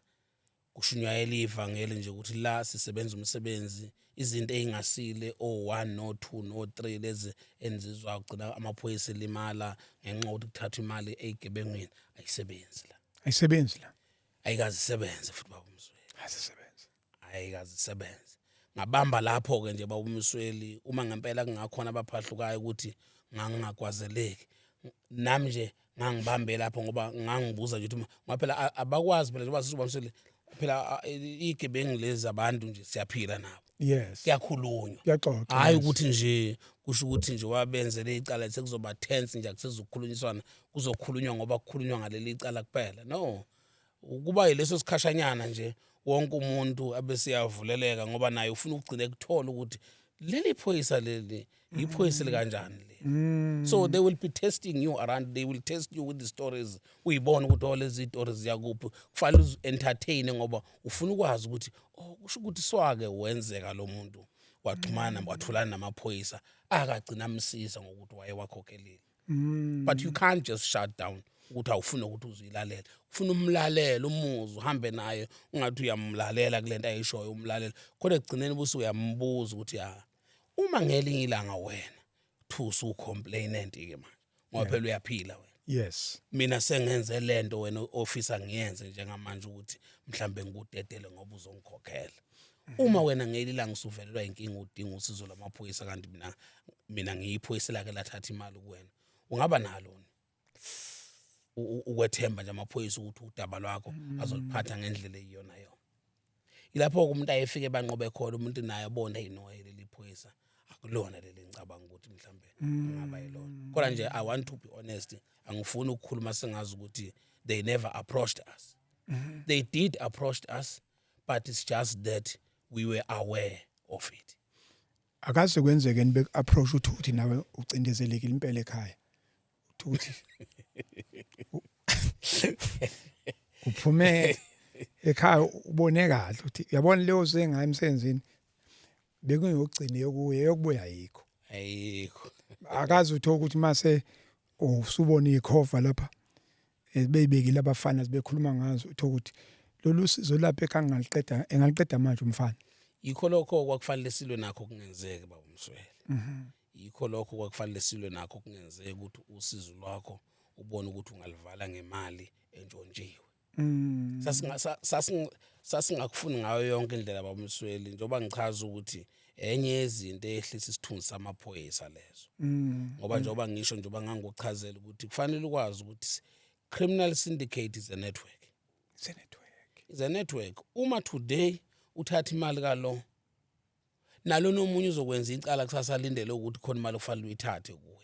kushunyayela ivangeli nje, ukuthi la sisebenza umsebenzi, izinto ey'ngasile o-1 no-2 no-3 lezi enzizwa kugcina amaphoyisa elimala ngenxa yokuthi kuthathwa imali ey'gebengwini, ayisebenzi la. Ayisebenzi la. Ayikaze isebenze futhi, baba uMsweli. Ayisebenzi. Ayikaze isebenze. Ngabamba lapho-ke nje, baba uMsweli, uma ngempela kungakhona abaphahlukayo ukuthi ngangingagwazeleki, nami nje ngangibambe lapho ngoba ngangibuza nje ukuthi ngoba phela abakwazi phela njengoba sithi, baba Msweli, phela iy'gebengu lezi abantu nje siyaphila nabo. Kuyakhulunywa. Kuyaxoxa. Hhayi ukuthi nje kusho ukuthi nje wabenzele icala sekuzoba tense nje, akusezukukhulunyiswana, kuzokhulunywa ngoba kukhulunywa ngaleli icala kuphela. No, kuba yileso sikhashanyana nje. Wonke umuntu abese yavuleleka, ngoba naye ufuna ukugcina ekuthola ukuthi leli phoyisa leli iphoyisa likanjani leli. So they will be testing you around, they will test you with the stories. Uyibona ukuthi, oh, lezi stories ziyakuphi. Kufanele uzi-entertain ngoba ufuna ukwazi ukuthi, oh, kusho ukuthi swake wenzeka lo muntu waxhumana, watholana namaphoyisa, akagcina amsiza ngokuthi waye wakhokhelile. But you can't just shut down ukuthi awufuni ukuthi uzuyilalela. Ufuna umlalele, umuze uhambe naye, ungathi uyamlalela kule nto ayishoyo, umlalela kodwa ekugcineni buse uyambuza ukuthi, ya, uma ngelinye ilanga wena thusa ucomplainant-ke manje, ngoba phela uyaphila wena, mina sengenze lento wena ofisa ngiyenze njengamanje, ukuthi mhlambe ngikudedele ngoba uzongikhokhela, uma wena ngelinye ilanga usuvelelwa inkinga, udinga usizo lwamaphoyisa, kanti mina ngiyiphoyisa lake lathatha imali kuwena, ungaba nalo ukwethemba nje amaphoyisa ukuthi udaba lwakho azoliphatha ngendlela eyiyona yona? Ilapho-ke umuntu ayefike banqobe khona, umuntu naye abone, hey, no, leli phoyisa akulona leli ngicabanga ukuthi mhlambe ngaba yilona. Kodwa nje I want to be honest, angifuni ukukhuluma sengazi ukuthi they never approached us. They did approach us, but it's just that we were aware of it. Akaze kwenzeke nibe approach uthi nawe ucindezelekile impela ekhaya, uthi uphume ekhaya, ubone kahle ukuthi uyabona leyo sengayo emsebenzini bekungeyokugcina yokuya, yokubuya ayikho? Ayikho. Akaze uthola ukuthi mase usubona ikhova lapha, beyibekile abafana bekhuluma ngazo, uthola ukuthi lolu sizo lapha ekhaya ngaliqeda, engaliqeda manje umfana? Yikho lokho kwakufanele silwe nakho kungenzeki, baba uMswele. Yikho lokho kwakufanele silwe nakho kungenzeki, ukuthi usizo lwakho ubone ukuthi ungalivala ngemali entshontshiwe. Sasingakufuni ngayo yonke indlela, babumsweli, njengoba ngichaza ukuthi enye yezinto eyehlisa isithunzi samaphoyisa lezo, ngoba njengoba ngisho, njengoba ngangikuchazela ukuthi kufanele ukwazi ukuthi criminal syndicate is a network. It's a network. Is a network. Uma today uthatha imali kalo nalo, nomunye uzokwenza icala kusasa, lindele ukuthi khona imali okufanele uyithathe kuye.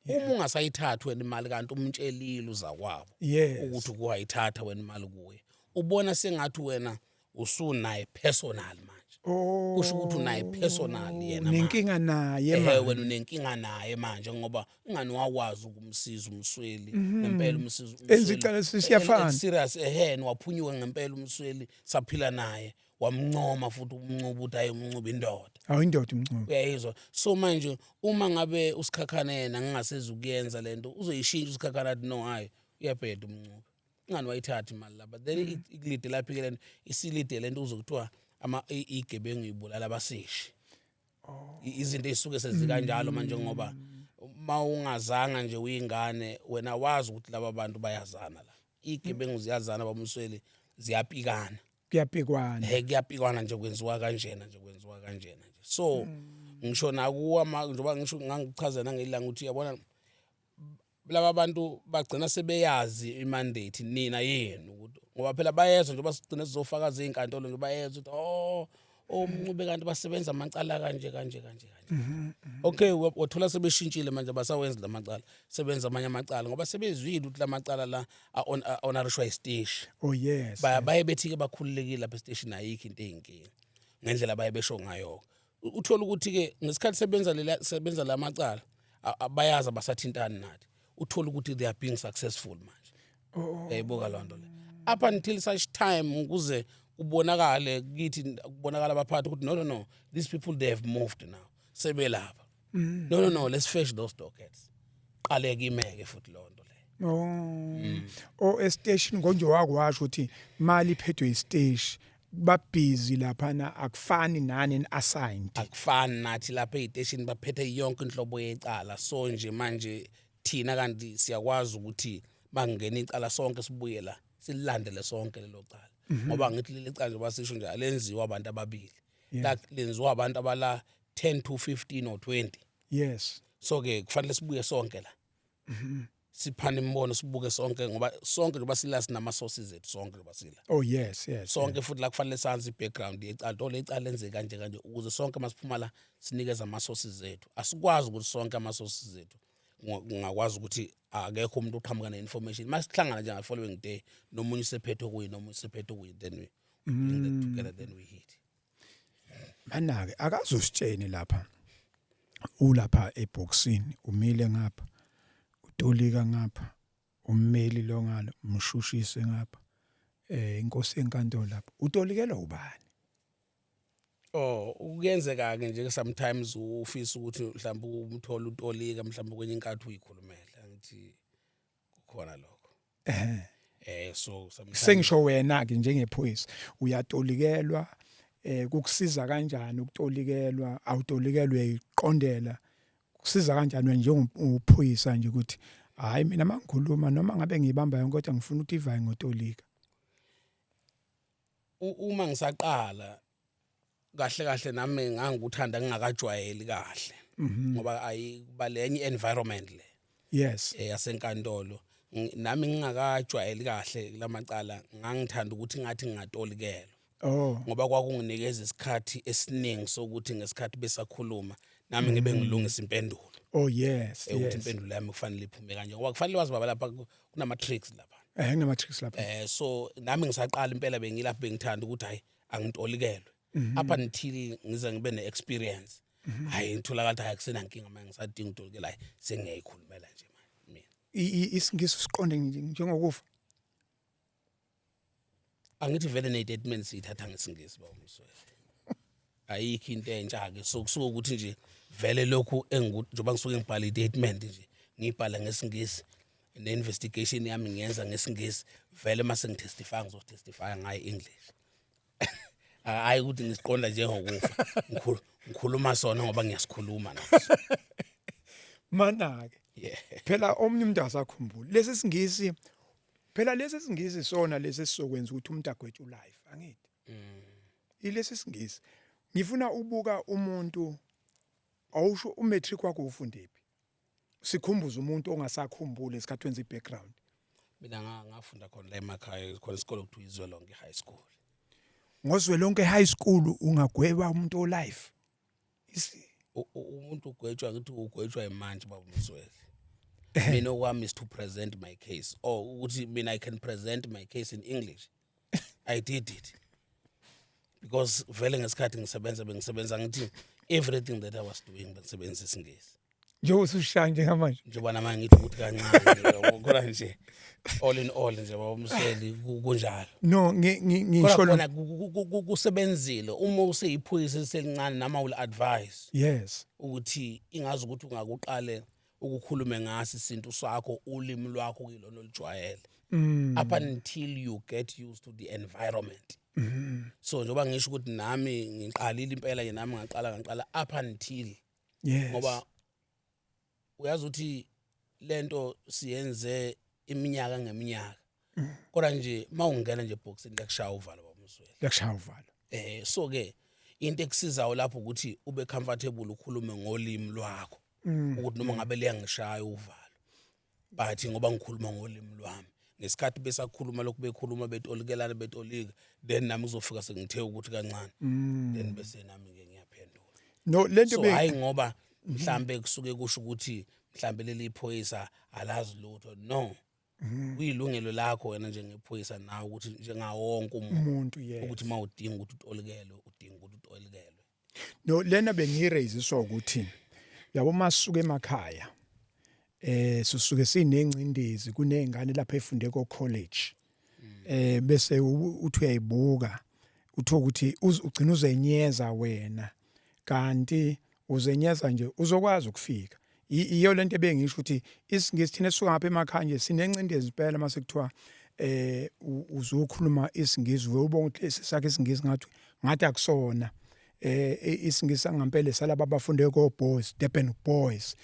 Uma ungasayithathi wena imali, kanti umtshelile uzakwabo ukuthi kuwayithatha wena imali kuye, ubona sengathi wena usunaye personal manje. Kusho ukuthi unaye personal yena manje. Nenkinga naye manje. Wena unenkinga naye manje, ngoba ingani wakwazi ukumsiza umsweli ngempela, umsiza. Enza icala siyafana. Serious, ehhe, waphunyuka ngempela umsweli, saphila naye, wamncoma futhi umncuba ukuthi hayi, umncuba indoda. Awu, indoda umncube. Uyayizwa? So manje uma ngabe uSikhakhane yena ngingasezukuyenza lento, uzoyishintsha uSikhakhane, athi, no, hayi, uyabheda umncube, ingani wayithatha imali lapha. Then ikulide lapho-ke lento, isilide lento, uzokuthiwa igebengu ibulala abaseshi. Izinto ey'suke sezikanjalo manje, ngoba uma ungazanga nje uyingane wena wazi ukuthi laba bantu bayazana, la iy'gebengu ziyazana, bamsweli, ziyapikana. Kuyapikwana. He, kuyapikwana nje, kwenziwa kanjena nje, kwenziwa kanjena nje. So ngisho nakuwa njengoba ngisho ngangichaza nangelanga ukuthi uyabona laba bantu bagcina sebeyazi imandate nina yenu, ukuthi ngoba phela bayezwa njengoba sigcine sizofakaza ey'nkantolo nje, bayezwa ukuthi, oh, omncube kanti basebenza amacala kanje kanje kanje kanje. Okay, wathola sebeshintshile manje, basawenzi la macala, sebenza amanye amacala, ngoba sebezwile ukuthi la macala la a-honorishwa isiteshi. Baye bethi-ke bakhululekile lapha esiteshini, ayikho into eyinkinga ngendlela baye besho ngayo. Uthola ukuthi-ke ngesikhathi sebenza sebenza la macala, bayazi abasathintani nathi. Uthola ukuthi they are being successful manje. Uyayibuka loo nto le, up until such time ukuze kubonakale kithi, kubonakala abaphathi ukuthi, no, no, no, these people, they have moved now, sebelapha, no, no, no, let's fetch those dockets. Qale kimeke futhi loo nto leyo. Oh, estation ngonje wakwasho ukuthi mali iphethwe istation, babhizi laphana, akufani nani assigned. Akufani nathi lapha ey'teshini, baphethe yonke inhlobo yecala. So nje manje thina kanti siyakwazi ukuthi makungena icala sonke sibuye la, sililandele sonke lelo cala, ngoba ngithi leli cala, njengoba sisho nje, alenziwa abantu ababili la, lenziwa abantu abala 10 to 15 or 20. So ke kufanele sibuye sonke la, siphane imibono, sibuke sonke, ngoba sonke njengoba sila sinama sources ethu sonke njengoba sila. Sonke futhi la kufanele sazi i-background yecala to lecala lenzeke kanje kanje, ukuze sonke masiphuma la sinikeze ama-sources ethu. Asikwazi ukuthi sonke ama-sources ethu kungakwazi ukuthi akekho umuntu oqhamuka ne-information. Masihlangana nje nga-following day, nomunye usephethwe kuyi, nomunye usephethwe kuyi, then we, Bring that together, then we hit. Mana ke akazositsheni lapha, ulapha eboxini, umile ngapha, utolika ngapha, ummeli lo ngalo, umshushise ngapha, inkosi enkantolo lapha, utolikelwa ubani? Oh, kuyenzeka ke nje sometimes ufisa ukuthi mhlawumbe umthole utolika, mhlawumbe kwenye inkathi uyikhulumela, angithi kukhona lokho. So sometimes Sengisho wena ke njengephoyisa, uyatolikelwa, kukusiza kanjani ukutolikelwa? Awutolikelwe, uyayiqondela? Kusiza kanjani wena njengophoyisa nje ukuthi hayi, mina mangikhuluma noma ngabe ngiyibamba yonke, kodwa ngifuna ukuthi ivaye ngotolika? Uma ngisaqala kahle kahle, nami ngangikuthanda ngingakajwayeli kahle, ngoba ayikuba lenye environment le yasenkantolo. Nami ngingakajwayeli kahle lamacala, ngangithanda ukuthi ngathi ngingatolikelwa ngoba kwakunginikeza isikhathi esiningi sokuthi ngesikhathi besakhuluma nami ngibe ngilungisa impendulo, ukuthi impendulo yami kufanele iphume kanje, ngoba kufanele wazi baba lapha kunama tricks lapha. Kunama tricks lapha. So nami ngisaqala impela bengilapha, bengithanda ukuthi hayi, angitolikelwe up until ngize ngibe ne-experience. Hayi, ngitholakala ukuthi hayi, akusenankinga manje, ngisadinga ukutolikela, hayi, sengiyayikhulumela nje manje mina. IsiNgisi siqonde nje njengokufa? Angithi vele ne-statement siyithatha ngesiNgisi, baba Msweli, ayikho into entsha-ke. So kusuke ukuthi nje vele lokhu njengoba ngisuke ngibhala i-statement nje, ngiyibhala ngesiNgisi, ne-investigation yami ngiyenza ngesiNgisi vele. Mase ngitestifya, ngizotestifya ngayo i-English. Hayi ukuthi ngisiqonda njengokufa. Ngikhuluma sona ngoba ngiyasikhuluma naso. Mana ke phela omunye umuntu akasakhumbuli lesi siNgisi. Phela lesi siNgisi sona lesi sizokwenza ukuthi umuntu agwetshwe life, angithi ilesi siNgisi? Ngifuna ubuka umuntu awusho, umatric wakho ufundephi? Sikhumbuze umuntu ongasakhumbuli isikhathi wenza i-background. Mina ngafunda khona la emakhaya, khona isikole kuthiwa iZwelonke High School. NgoZwelonke High School ungagweba umuntu olife? Umuntu ugwetshwa, ngithi ugwetshwa imantshi, baba Msweli. Mina okwami is to present my case, or ukuthi mina I can present my case in English. I did it because vele ngesikhathi ngisebenza, bengisebenza, ngithi everything that I was doing bengisebenzisa isiNgisi. Njengoba usushaya njengamanje. Njengoba namanje ngithi ukuthi kancane, kodwa nje all in all nje, baba Msweli, kunjalo. No, Kodwa ngisho khona kusebenzile uma useyiphoyisa eselincane, nama will advise ukuthi ingazi ukuthi ungakuqale ukukhulume ngaso isintu sakho, ulimi lwakho kuyilona olujwayele, up until you get used to the environment. So njengoba ngisho ukuthi nami ngiqalile impela nje, nami ngaqala up until ngoba uyazi ukuthi lento siyenze iminyaka ngeminyaka, kodwa nje mawungena nje eboxini lekushaya uvalo, baba Msweli. Lekushaya uvalo. So ke into ekusizayo lapho ukuthi ube comfortable ukhulume ngolimi lwakho, ukuthi noma ngabe liyangishaya uvalo, but ngoba ngikhuluma ngolimi lwami ngesikhathi besakhuluma lokhu, bekhuluma betolikelana, betolika, then nami kuzofika sengithe ukuthi kancane, then bese nami ke ngiyaphendula. No, lento So hayi, ngoba mhlambe kusuke kusho ukuthi mhlambe leli phoyisa alazi lutho, no, kuyilungelo lakho wena njengephoyisa nawe ukuthi njengawo wonke umuntu umuntu, yes, ukuthi uma udinga ukuthi utolikelwe, udinga ukuthi utolikelwe. No, lena bengiyiraise ukuthi yabo masuka emakhaya sisuke sinencindezi, kunezingane lapha efunde ko college, bese uthi uyayibuka, uthola ukuthi ugcina uzenyeza wena, kanti uzenyeza nje uzokwazi ukufika. Iyo lento ebengisho ukuthi isiNgisi thina esisuka ngapha emakhaya nje sinencindezi impela. Mase kuthiwa uzokhuluma isiNgisi, ubona ukuthi lesi sakhe isiNgisi ngathi akusona isiNgisi sangampela salaba abafunde ko boys, Durban Boys,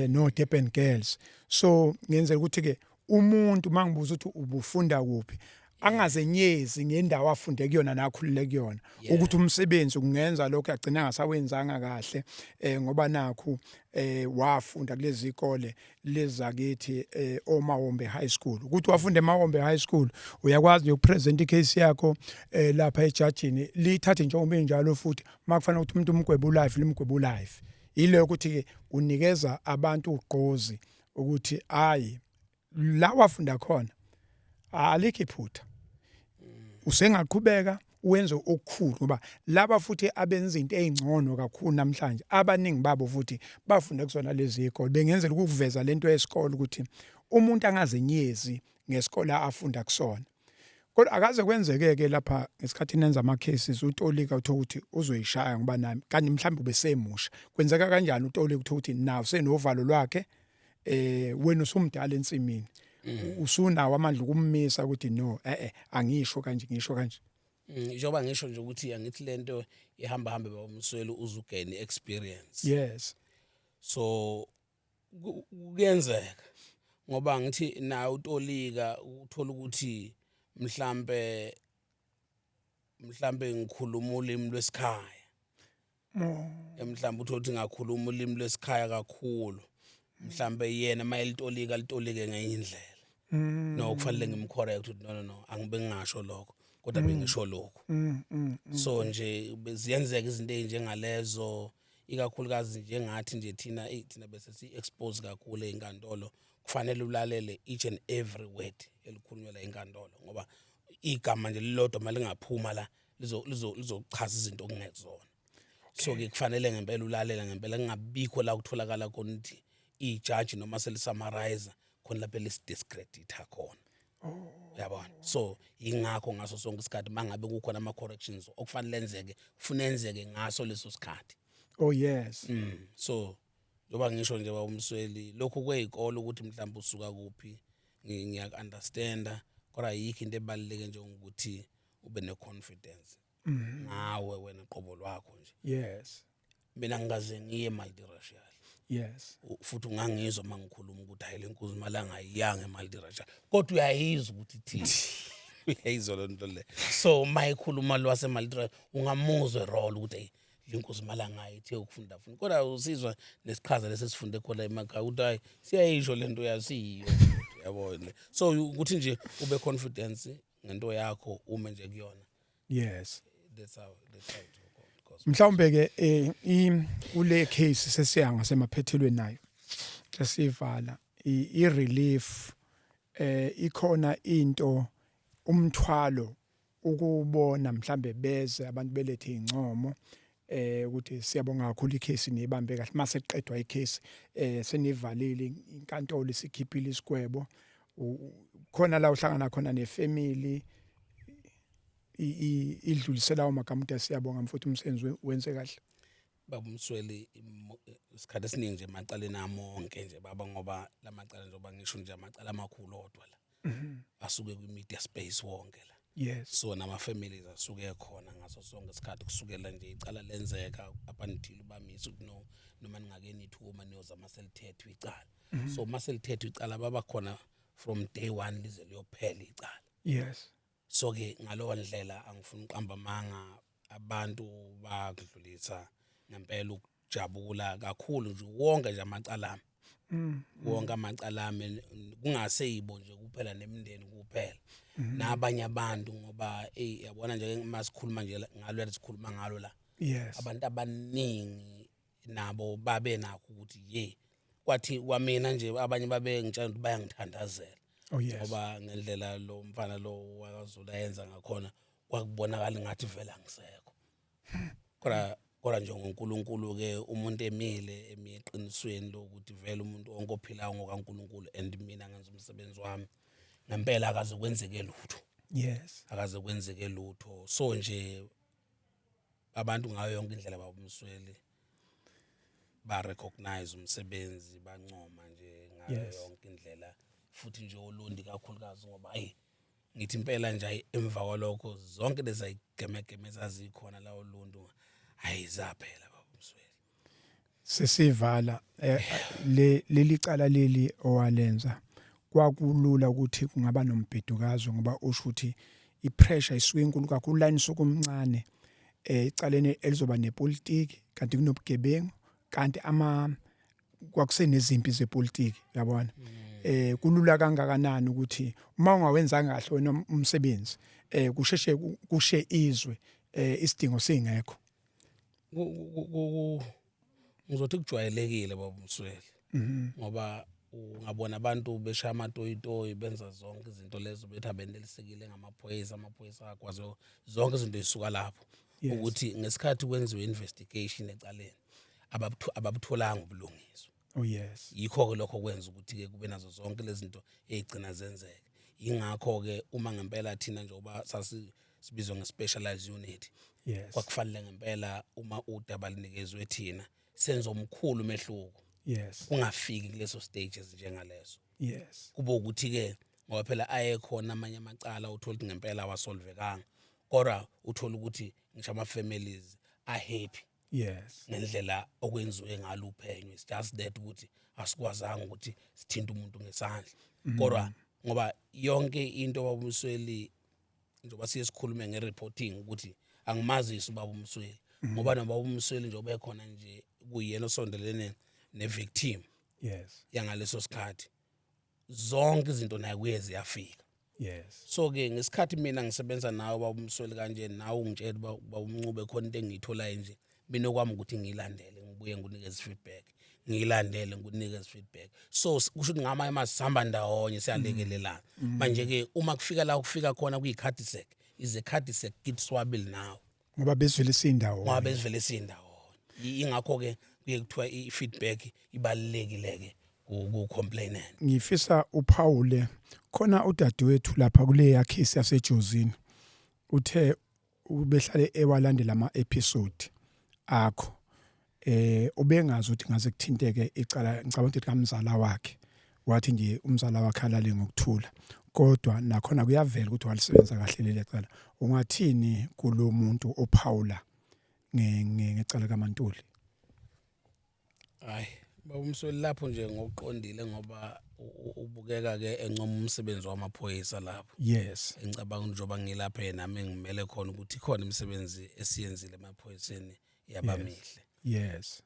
no Durban Girls. So ngenzela ukuthi ke umuntu mangibuza ukuthi ubufunda kuphi, angazenyezi ngendawo afunde kuyona nakhulele kuyona, ukuthi umsebenzi kungenza lokho agcina ngasawenzanga kahle, ngoba nakhu wafunda kulezi ikole lezakithi, oMawombe High School. Ukuthi wafunda eMawombe High School, uyakwazi nje ukupresent icase yakho lapha ejajini, lithathe njengoba injalo, futhi makufanele ukuthi umuntu umgwebe ulife, limgwebe ulife. Ile ukuthi ke unikeza abantu ugqozi ukuthi hayi, la wafunda khona alikho iphutha, usengaqhubeka. Wenze okukhulu, ngoba laba futhi abenza izinto ezingcono kakhulu namhlanje, abaningi babo futhi bafunda kuzona lezi zikole. Bengenzela ukuveza lento yesikole ukuthi umuntu angazenyezi ngesikole afunda kusona. Kodwa akaze kwenzeke-ke lapha ngesikhathi nenza ama-cases, utolika uthola ukuthi uzoyishaya ngoba nami kanti mhlawumbe ubesemusha. Kwenzeka kanjani utolika uthola ukuthi nawo senovalo lwakhe, wena usumdala ensimini, usunawo amandla ukummisa ukuthi no, angisho kanje, ngisho kanje? Njengoba ngisho nje ukuthi angithi lento ihamba hambe, babamswele, uzugain experience. So kuyenzeka ngoba ngithi naye utolika uthola ukuthi mhlambe ngikhuluma ulimi lwesikhaya. Mhlambe uthola ukuthi ngakhuluma ulimi lwesikhaya kakhulu, mhlambe yena mayelitolika litolike ngenye indlela. No, kufanele ngimcorrect ukuthi no, no, no, angibe ngingasho lokho, kodwa bengisho lokho. So nje ziyenzeka izinto ezinjengalezo, ikakhulukazi njengathi nje thina, thina bese si-expose kakhulu ey'nkantolo. Kufanele ulalele each and every word elikhulunywa la enkantolo, ngoba igama nje lilodwa uma lingaphuma la lizochaza izinto okungezona. So-ke kufanele ngempela ulalele ngempela, kungabikho la kutholakala khona ukuthi ijaji noma selisummarize khona lapho elisidiscredita khona, uyabona? So ingakho ngaso sonke isikhathi mangabe kukhona ama-corrections okufanele enzeke, kufuna enzeke ngaso leso sikhathi. Oh yes. So njengoba ngisho nje, bawumsweli, lokhu kweyikole ukuthi mhlawumbe usuka kuphi, ngiyaku-understanda, kodwa ayikho into ebaluleke njengokuthi ube ne-confidence ngawe wena qobo lwakho nje. Mina ngikaze ngiye multiracial. Futhi ungangizwa uma ngikhuluma ukuthi hayi, le nkuzi malanga ayiyanga emultiracial, kodwa uyayizwa ukuthi ithini, uyayizwa loo nto le. So uma ekhuluma lwasemultiracial ungamuzwa erole ukuthi hey, le nkosi malanga ayithe ukufunda funda, kodwa usizwa nesiqhaza lesi esifunde khona emakhaya ukuthi hayi, siyayisho le nto yasiyiyo, yabona? So ukuthi nje ube confidence ngento yakho, ume nje kuyona. That's how it goes. Mhlawumbe ke kule case sesiya ngasemaphethelweni nayo, sesivala, i relief ikhona into, umthwalo ukubona mhlambe beze abantu belethe incomo ukuthi siyabonga kakhulu, icase niyibambe kahle, mase kuqedwa icase, senivalile inkantolo, isikhiphile isigwebo, khona la uhlangana khona nefamily, idlulisela amagama ukuthi siyabonga mfowethu, umsebenzi wenze kahle? Baba umsweli, isikhathi esiningi nje emacaleni ami onke nje baba, ngoba lamacala, njengoba ngisho nje, amacala amakhulu odwa la asuke kwi-media space wonke la. So nama-families asuke khona ngaso sonke isikhathi, kusukela nje icala lenzeka up until bamise ukuthi no, noma ningake nithuma niyozama selithethwe icala. So uma selithethwe icala baba khona from day one lize liyophela icala. So ke ngalowo ndlela angifuni uqamba amanga, abantu bakudlulisa ngempela ukujabula kakhulu nje wonke nje amacala ami, wonke amacala ami, kungaseyibo nje kuphela nemindeni kuphela, nabanye abantu, ngoba ey, yabona nje masikhuluma nje ngalo sikhuluma ngalo la, abantu abaningi nabo babe nakho ukuthi ye kwathi kwamina nje, abanye babe ngitshela ukuthi bayangithandazela ngoba ngendlela lo mfana lo wakaZulu ayenza ngakhona kwakubonakala ngathi vele angisekho, kodwa nje ngoNkulunkulu ke umuntu emile emi eqinisweni lokuthi vele umuntu wonke ophilayo ngokaNkulunkulu, and mina ngenza umsebenzi wami ngempela, akaze kwenzeke lutho. Akaze kwenzeke lutho. So nje abantu ngayo yonke indlela, babumsweli, ba recognize umsebenzi, bancoma nje ngayo yonke indlela, futhi nje olundi kakhulukazi, ngoba ayi, ngithi impela nje, ayi, emva kwalokho zonke lezi ayigemegeme ezazikhona la oluntu, hayi, zaphela, babumsweli. Sesivala, le leli cala leli owalenza, kwakulula ukuthi kungaba nombhedukazo, ngoba usho ukuthi ipressure isuke inkulu kakhulu, line usuke umncane ecaleni elizoba nepolitiki, kanti kunobugebengu, kanti ama kwakusenezimpi zepolitiki, yabona? Kulula kangakanani ukuthi uma ungawenzanga kahle wena umsebenzi kusheshe kushe izwe isidingo singekho? Ngizothi kujwayelekile, baba Msweli, ngoba Ungabona abantu beshaya amatoyitoyi, benza zonke izinto lezo, bethi abenelisekile ngamaphoyisa, amaphoyisa akwazi zonke izinto zisuka lapho. Ukuthi ngesikhathi kwenziwe investigation ecaleni, ababutholanga ubulungiswa. Oh yes. Yikho-ke lokho kwenza ukuthi-ke kube nazo zonke lezi zinto ey'gcina zenzeka. Yingakho-ke uma ngempela thina, njengoba sasibizwa nge-specialized unit, kwakufanele ngempela uma udaba linikezwe thina senze omkhulu umehluko, kungafiki kuleso stage ezinjengaleso. Kube ukuthi-ke, ngoba phela ayekhona amanye amacala uthola ukuthi ngempela awasolvekanga, kodwa uthola ukuthi ngisho ama-families a-happy ngendlela okwenziwe ngalo uphenyo. It's just that ukuthi asikwazanga ukuthi sithinte umuntu ngesandla, kodwa ngoba yonke into, baba uMsweli, njengoba siye sikhulume nge-reporting, ukuthi angimazisi ubaba uMsweli, ngoba nobaba uMsweli njengoba ekhona nje kuyena osondelene ne-victim yangaleso sikhathi, zonke izinto naye kuye ziyafika. So ke ngesikhathi mina ngisebenza nawe, baba uMsweli, kanje nawe ungitshela uba uMncube khona into engiyitholayo nje, mina okwami ukuthi ngiyilandele, ngibuye ngikunikeze feedback, ngiyilandele, ngikunikeze feedback. So kusho ukuthi ngamanye amazwi sihamba ndawonye, siyalekelelana. Manje ke uma kufika la kufika khona kuyi-cul-de-sac, is a cul-de-sac kithi swabili nawe. Ngoba bezivele sindawo. Ngoba bezivele sindawonye. Ingakho-ke kuye kuthiwa i-feedback ibalulekile-ke ku-complainant. Ngifisa uphawule khona udadewethu lapha kule yakhisi yaseJozini, uthe ubehlale ewalandela ama episode akho, ubengazi ukuthi ngaze kuthinteke icala, ngicabanga ukuthi kamzala wakhe. Wathi nje umzala wakhe alale ngokuthula, kodwa nakhona kuyavela ukuthi walisebenza kahle leli cala. Ungathini kulo muntu ophawula ngecala kaMantuli? Hayi, baba uMsweli, lapho nje ngokuqondile, ngoba ubukeka ke encoma umsebenzi wamaphoyisa lapho. Ngicabanga njengoba ngilapha nami ngimele khona ukuthi ikhona imisebenzi esiyenzile emaphoyiseni yabamihle.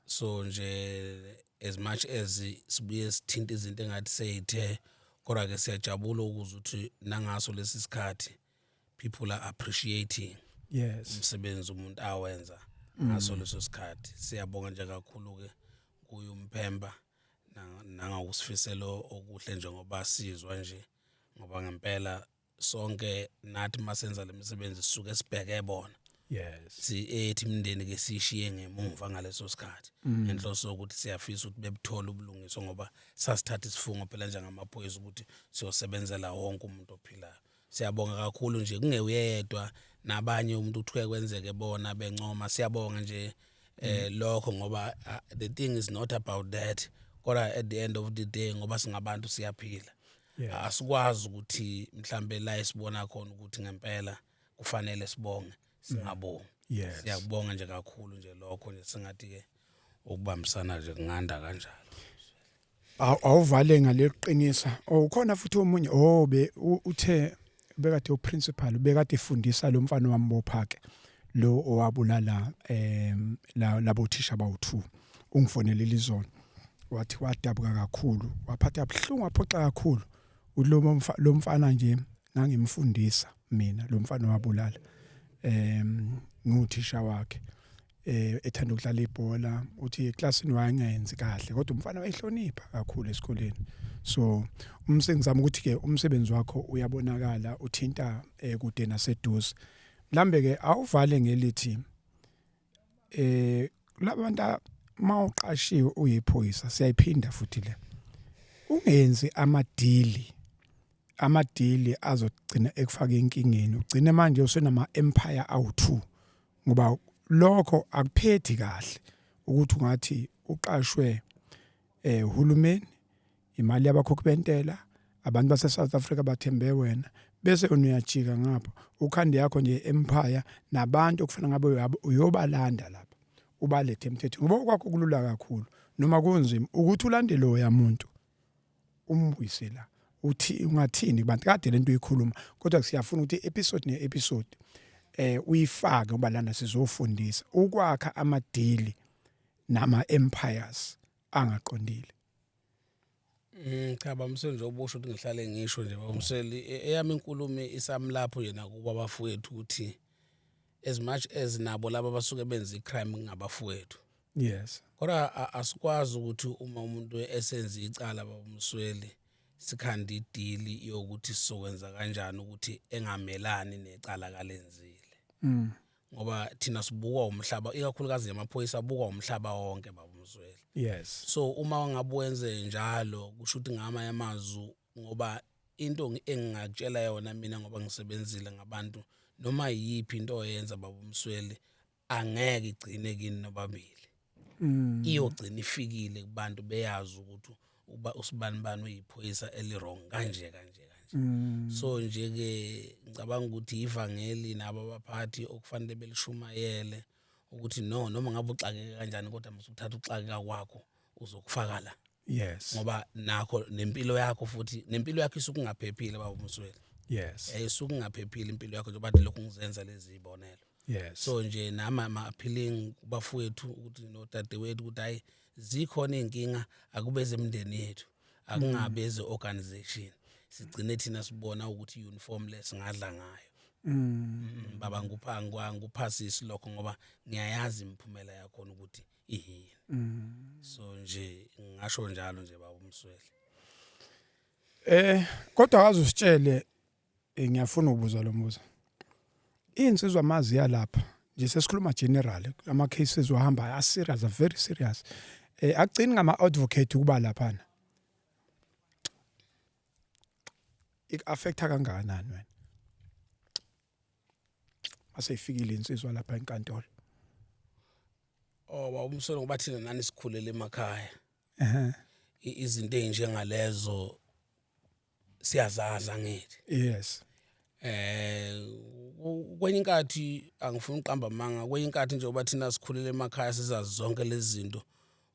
So nje as much as sibuye sithinta izinto engathi seyithe, kodwa ke siyajabula ukuze ukuthi nangaso lesi sikhathi people are appreciating umsebenzi umuntu awenza ngaso leso sikhathi. Siyabonga nje kakhulu ke kuye uMphemba nangakusifisela okuhle, njengoba sizwa nje, ngoba ngempela sonke nathi masenza le misebenzi sisuke sibheke bona. Si ethi imindeni ke sishiye ngemuva ngaleso sikhathi, ngenhloso yokuthi siyafisa ukuthi bebuthola ubulungiswa, ngoba sasithatha isifungo phela njengamaphoyisa ukuthi siyosebenzela wonke umuntu ophilayo. Siyabonga kakhulu nje, kungeyedwa, nabanye umuntu uthuke kwenzeke bona bencoma. Siyabonga nje lokho, ngoba the thing is not about that, kodwa at the end of the day, ngoba singabantu, siyaphila, asikwazi ukuthi mhlambe la esibona khona ukuthi ngempela kufanele sibonge, singabongi. Siyakubonga nje kakhulu nje lokho nje, singathi ke ukubambisana nje kunganda kanjalo. Awuvale ngaleqinisa. Oh, ukhona futhi omunye, oh, be uthe bekade uprincipal bekade efundisa lo mfana wambopha ke, lo owabulala la labo thisha bawu2. Ungifonelile izolo, wathi wadabuka kakhulu, waphatha buhlungu, waphoxa kakhulu. Lo mfana nje ngangimfundisa mina, lo mfana wabulala, nguthisha wakhe, ethanda ukudlala ibhola. Uthi eclassini wayengenzi kahle, kodwa umfana wayehlonipha kakhulu esikoleni. So umsebenzi wami ukuthi ke umsebenzi wakho uyabonakala, uthinta kude naseduze. Mhlambe ke awuvale ngelithi labantu mawuqashiwe uyiphoyisa, siyayiphinda futhi le, ungenzi amadili azogcina ekufaka enkingeni, ugcine manje usenama empire awu2, ngoba lokho akuphethi kahle ukuthi ungathi uqashwe uhulumeni, imali yabakhokhi bentela, abantu base South Africa bathembe wena, bese wena uyajika ngapha ukhande yakho nje empire nabantu okufana ngabe uyobalanda lapha, ubalethe emthethweni, ngoba kwakho kulula kakhulu noma kunzima ukuthi ulandele loya muntu umbuyise la. Uthi ungathini kubantu? Kade lento uyikhuluma, kodwa siyafuna ukuthi episode ne episode uyifake, ngoba lana sizofundisa ukwakha amadili nama empires angaqondile. Cha bamseli, nje ubusho ukuthi ngihlale ngisho nje, bamseli, eyami inkulumo isamlapho nje nakuba abafowethu, ukuthi as much as nabo laba basuke benza icrime kungabafowethu. Yes. Kodwa asikwazi ukuthi uma umuntu esenza icala babumsweli sikhanda idili yokuthi sizokwenza kanjani ukuthi engamelani necala kalenzile. Ngoba thina sibukwa umhlaba, ikakhulukazi amaphoyisa abukwa umhlaba wonke babumsweli. Yes. So uma ngabe wenze njalo kusho ukuthi ngamanye amazwi, ngoba into engingakutshela yona mina ngoba ngisebenzile ngabantu, noma yiphi into oyenza babumsweli angeke igcine kini nobabili. Iyogcina ifikile kubantu beyazi ukuthi uba usibani bani uyiphoyisa eli-wrong kanje kanje kanje. So nje ke ngicabanga ukuthi ivangeli nabo abaphathi okufanele belishumayele ukuthi no, noma ngabe uxakeke kanjani kodwa masuthatha uxakeka kwakho uzokufaka la. Yes. Ngoba nakho nempilo yakho futhi nempilo yakho isuke ingaphephile baba uMsweli. Yes. Isuke ingaphephile impilo yakho njengoba lokhu ngizenza lezi zibonelo. Yes. So nje nama ama-appealing kubafowethu ukuthi nodadewethu ukuthi hayi zikhona iy'nkinga akube zemndeni yethu, akungabi eze-organization. Sigcine thina sibona ukuthi i-uniform le singadla ngayo. Baba ngikuphasisi lokho ngoba ngiyayazi imiphumela yakhona ukuthi iyini. So nje ngingasho njalo nje baba uMsweli. Kodwa akaze usitshele, ngiyafuna ukubuza lo mbuzo. Insizwa mazi yalapha nje sesikhuluma general, ama cases wahamba a serious, a very serious. Akugcini ngama advocate kuba laphana. Ik affecta kangakanani wena? Maseyifikile insizwa lapha enkantolo. Oh baba uMsweli, ngoba thina nani sikhulele emakhaya. Izinto ezinjengalezo siyazazi angithi. Yes. Kwenye inkathi angifuni uqamba amanga, kwenye inkathi njengoba thina sikhulele emakhaya sizazi zonke lezi zinto,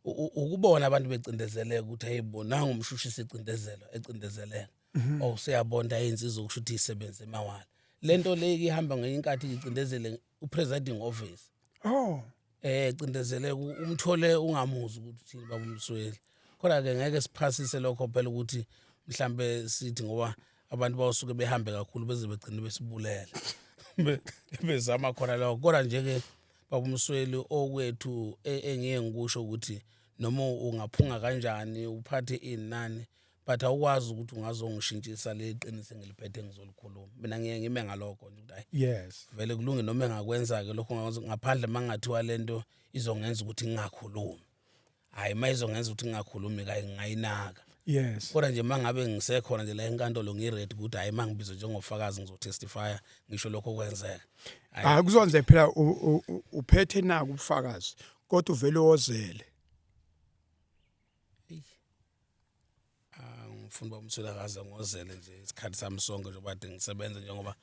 ukubona abantu becindezeleka ukuthi hey bonanga umshushisi ecindezeleka. Oh siyabonda insizwa kusho ukuthi isebenze emawala. Lento le ihamba ngenye inkathi icindezele upresiding office. Oh. Cindezeleka umthole ungamuzi ukuthi uthini baba uMsweli. Kodwa ke ngeke siphasise lokho phela ukuthi mhlambe sithi ngoba abantu bawusuke behambe kakhulu beze begcine besibulela. Bezama khona lokho. Kodwa nje ke baba uMsweli okwethu engiye ngikusho ukuthi noma ungaphunga kanjani uphathe inani but awukwazi ukuthi ungazongishintshisa le qiniso engiliphethe ngizolikhuluma. Mina ngiye ngime ngalokho nje ukuthi hayi. Yes. Vele kulunge noma engakwenza ke lokho ngakwenza ngaphandle mangathiwa lento izongenza ukuthi ngingakhulumi. Hayi mayizongenza ukuthi ngingakhulumi kayi ngayinaka. Yes. Kodwa nje mangabe ngisekhona nje la enkantolo ngiready ukuthi hayi mangibizwe njengofakazi ngizotestify ngisho lokho kwenzeka. Hayi kuzonze phela uphethe nako ubufakazi kodwa uvele wozele. Ngifuna uba uMsweli ngozele nje isikhathi sami sonke njengoba kade ngisebenza njengoba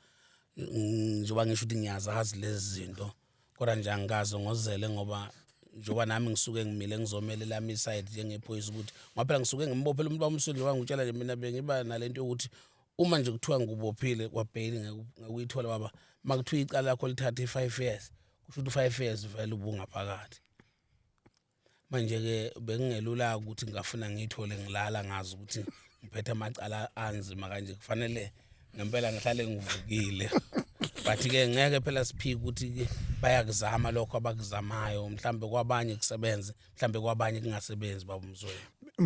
njengoba ngisho ukuthi ngiyazazi lezi zinto kodwa nje angikaze ngozele ngoba njengoba nami ngisuke ngimile ngizomela lami iside njengephoyisa ukuthi ngoba phela ngisuke ngimbophele umuntu wamsweli njengoba ngitshela nje mina bengiba nalento yokuthi uma nje kuthiwa ngikubophile kwabail ngeke uyithole baba makuthiwa icala lakho lithathe 5 years kusho ukuthi 5 years vele ubungaphakathi. Manje ke bekungelula ukuthi ngingafuna ngiyithole ngilala ngazi ukuthi ngiphethe amacala anzima kanje kufanele ngempela ngihlale ngivukile. But ke ngeke phela siphike ukuthi ke bayakuzama lokho abakuzamayo mhlambe kwabanye kusebenze mhlambe kwabanye kungasebenzi baba uMsweli.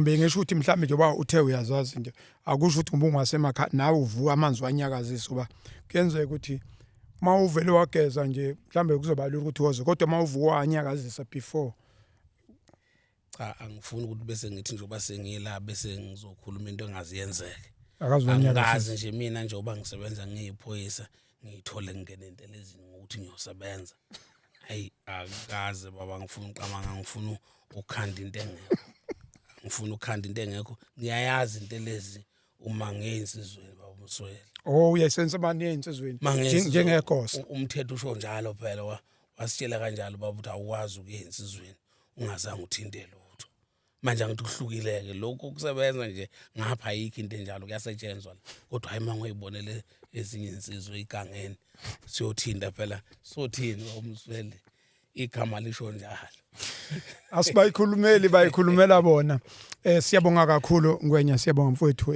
Bengisho ukuthi mhlambe njengoba uthe uyazazi nje akusho ukuthi ngoba ungasemakhaya nawe uvuka amanzi wanyakazisa uba kuyenzeka ukuthi mawuvele wageza nje mhlambe kuzoba lula ukuthi woze kodwa mawuvuka wanyakazisa before. Cha angifuni ukuthi bese ngithi njengoba sengila bese ngizokhuluma into engaziyenzeke. Akazonyakaza. Angazi nje mina njengoba ngisebenza ngiyiphoyisa ngiyithole ngingene entelezini ngokuthi ngiyosebenza. Hayi akaze baba ngifuna uqamanga ngifuna ukukhanda into engekho. Ngifuna ukukhanda into engekho. Ngiyayazi into lezi uma ngiyinsizweni baba uMsweli. Oh uyayisensa manje eyinsizweni njengegosa. Umthetho usho njalo phela wasitshela kanjalo baba ukuthi awukwazi ukuya ensizweni ungazange uthinte lutho. Manje angithi kuhlukileke lokho kusebenza nje ngapha ayikho into enjalo kuyasetshenzwa la. Kodwa hayi mangiyibonele ezinye insizwe igangeni siyothinta phela sothini baba uMsweli igama lisho njalo. Asibayikhulumeli, bayikhulumela bona. Siyabonga kakhulu Ngwenya, siyabonga mfowethu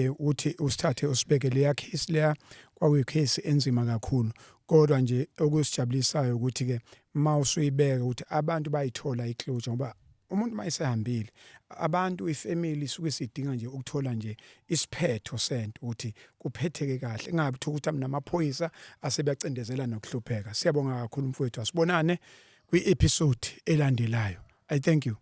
ukuthi usithathe usibeke leya case leya. Kwakuyi case enzima kakhulu, kodwa nje okusijabulisayo ukuthi ke mawusuyibeka ukuthi abantu bayithola iclosure, ngoba umuntu mayesehambile abantu, ifamily isuke sidinga nje ukuthola nje isiphetho sento ukuthi kuphetheke kahle, ingabi ukuthi namaphoyisa asebeyacindezela nokuhlupheka. Siyabonga kakhulu mfowethu, asibonane kwi-episode elandelayo. I thank you.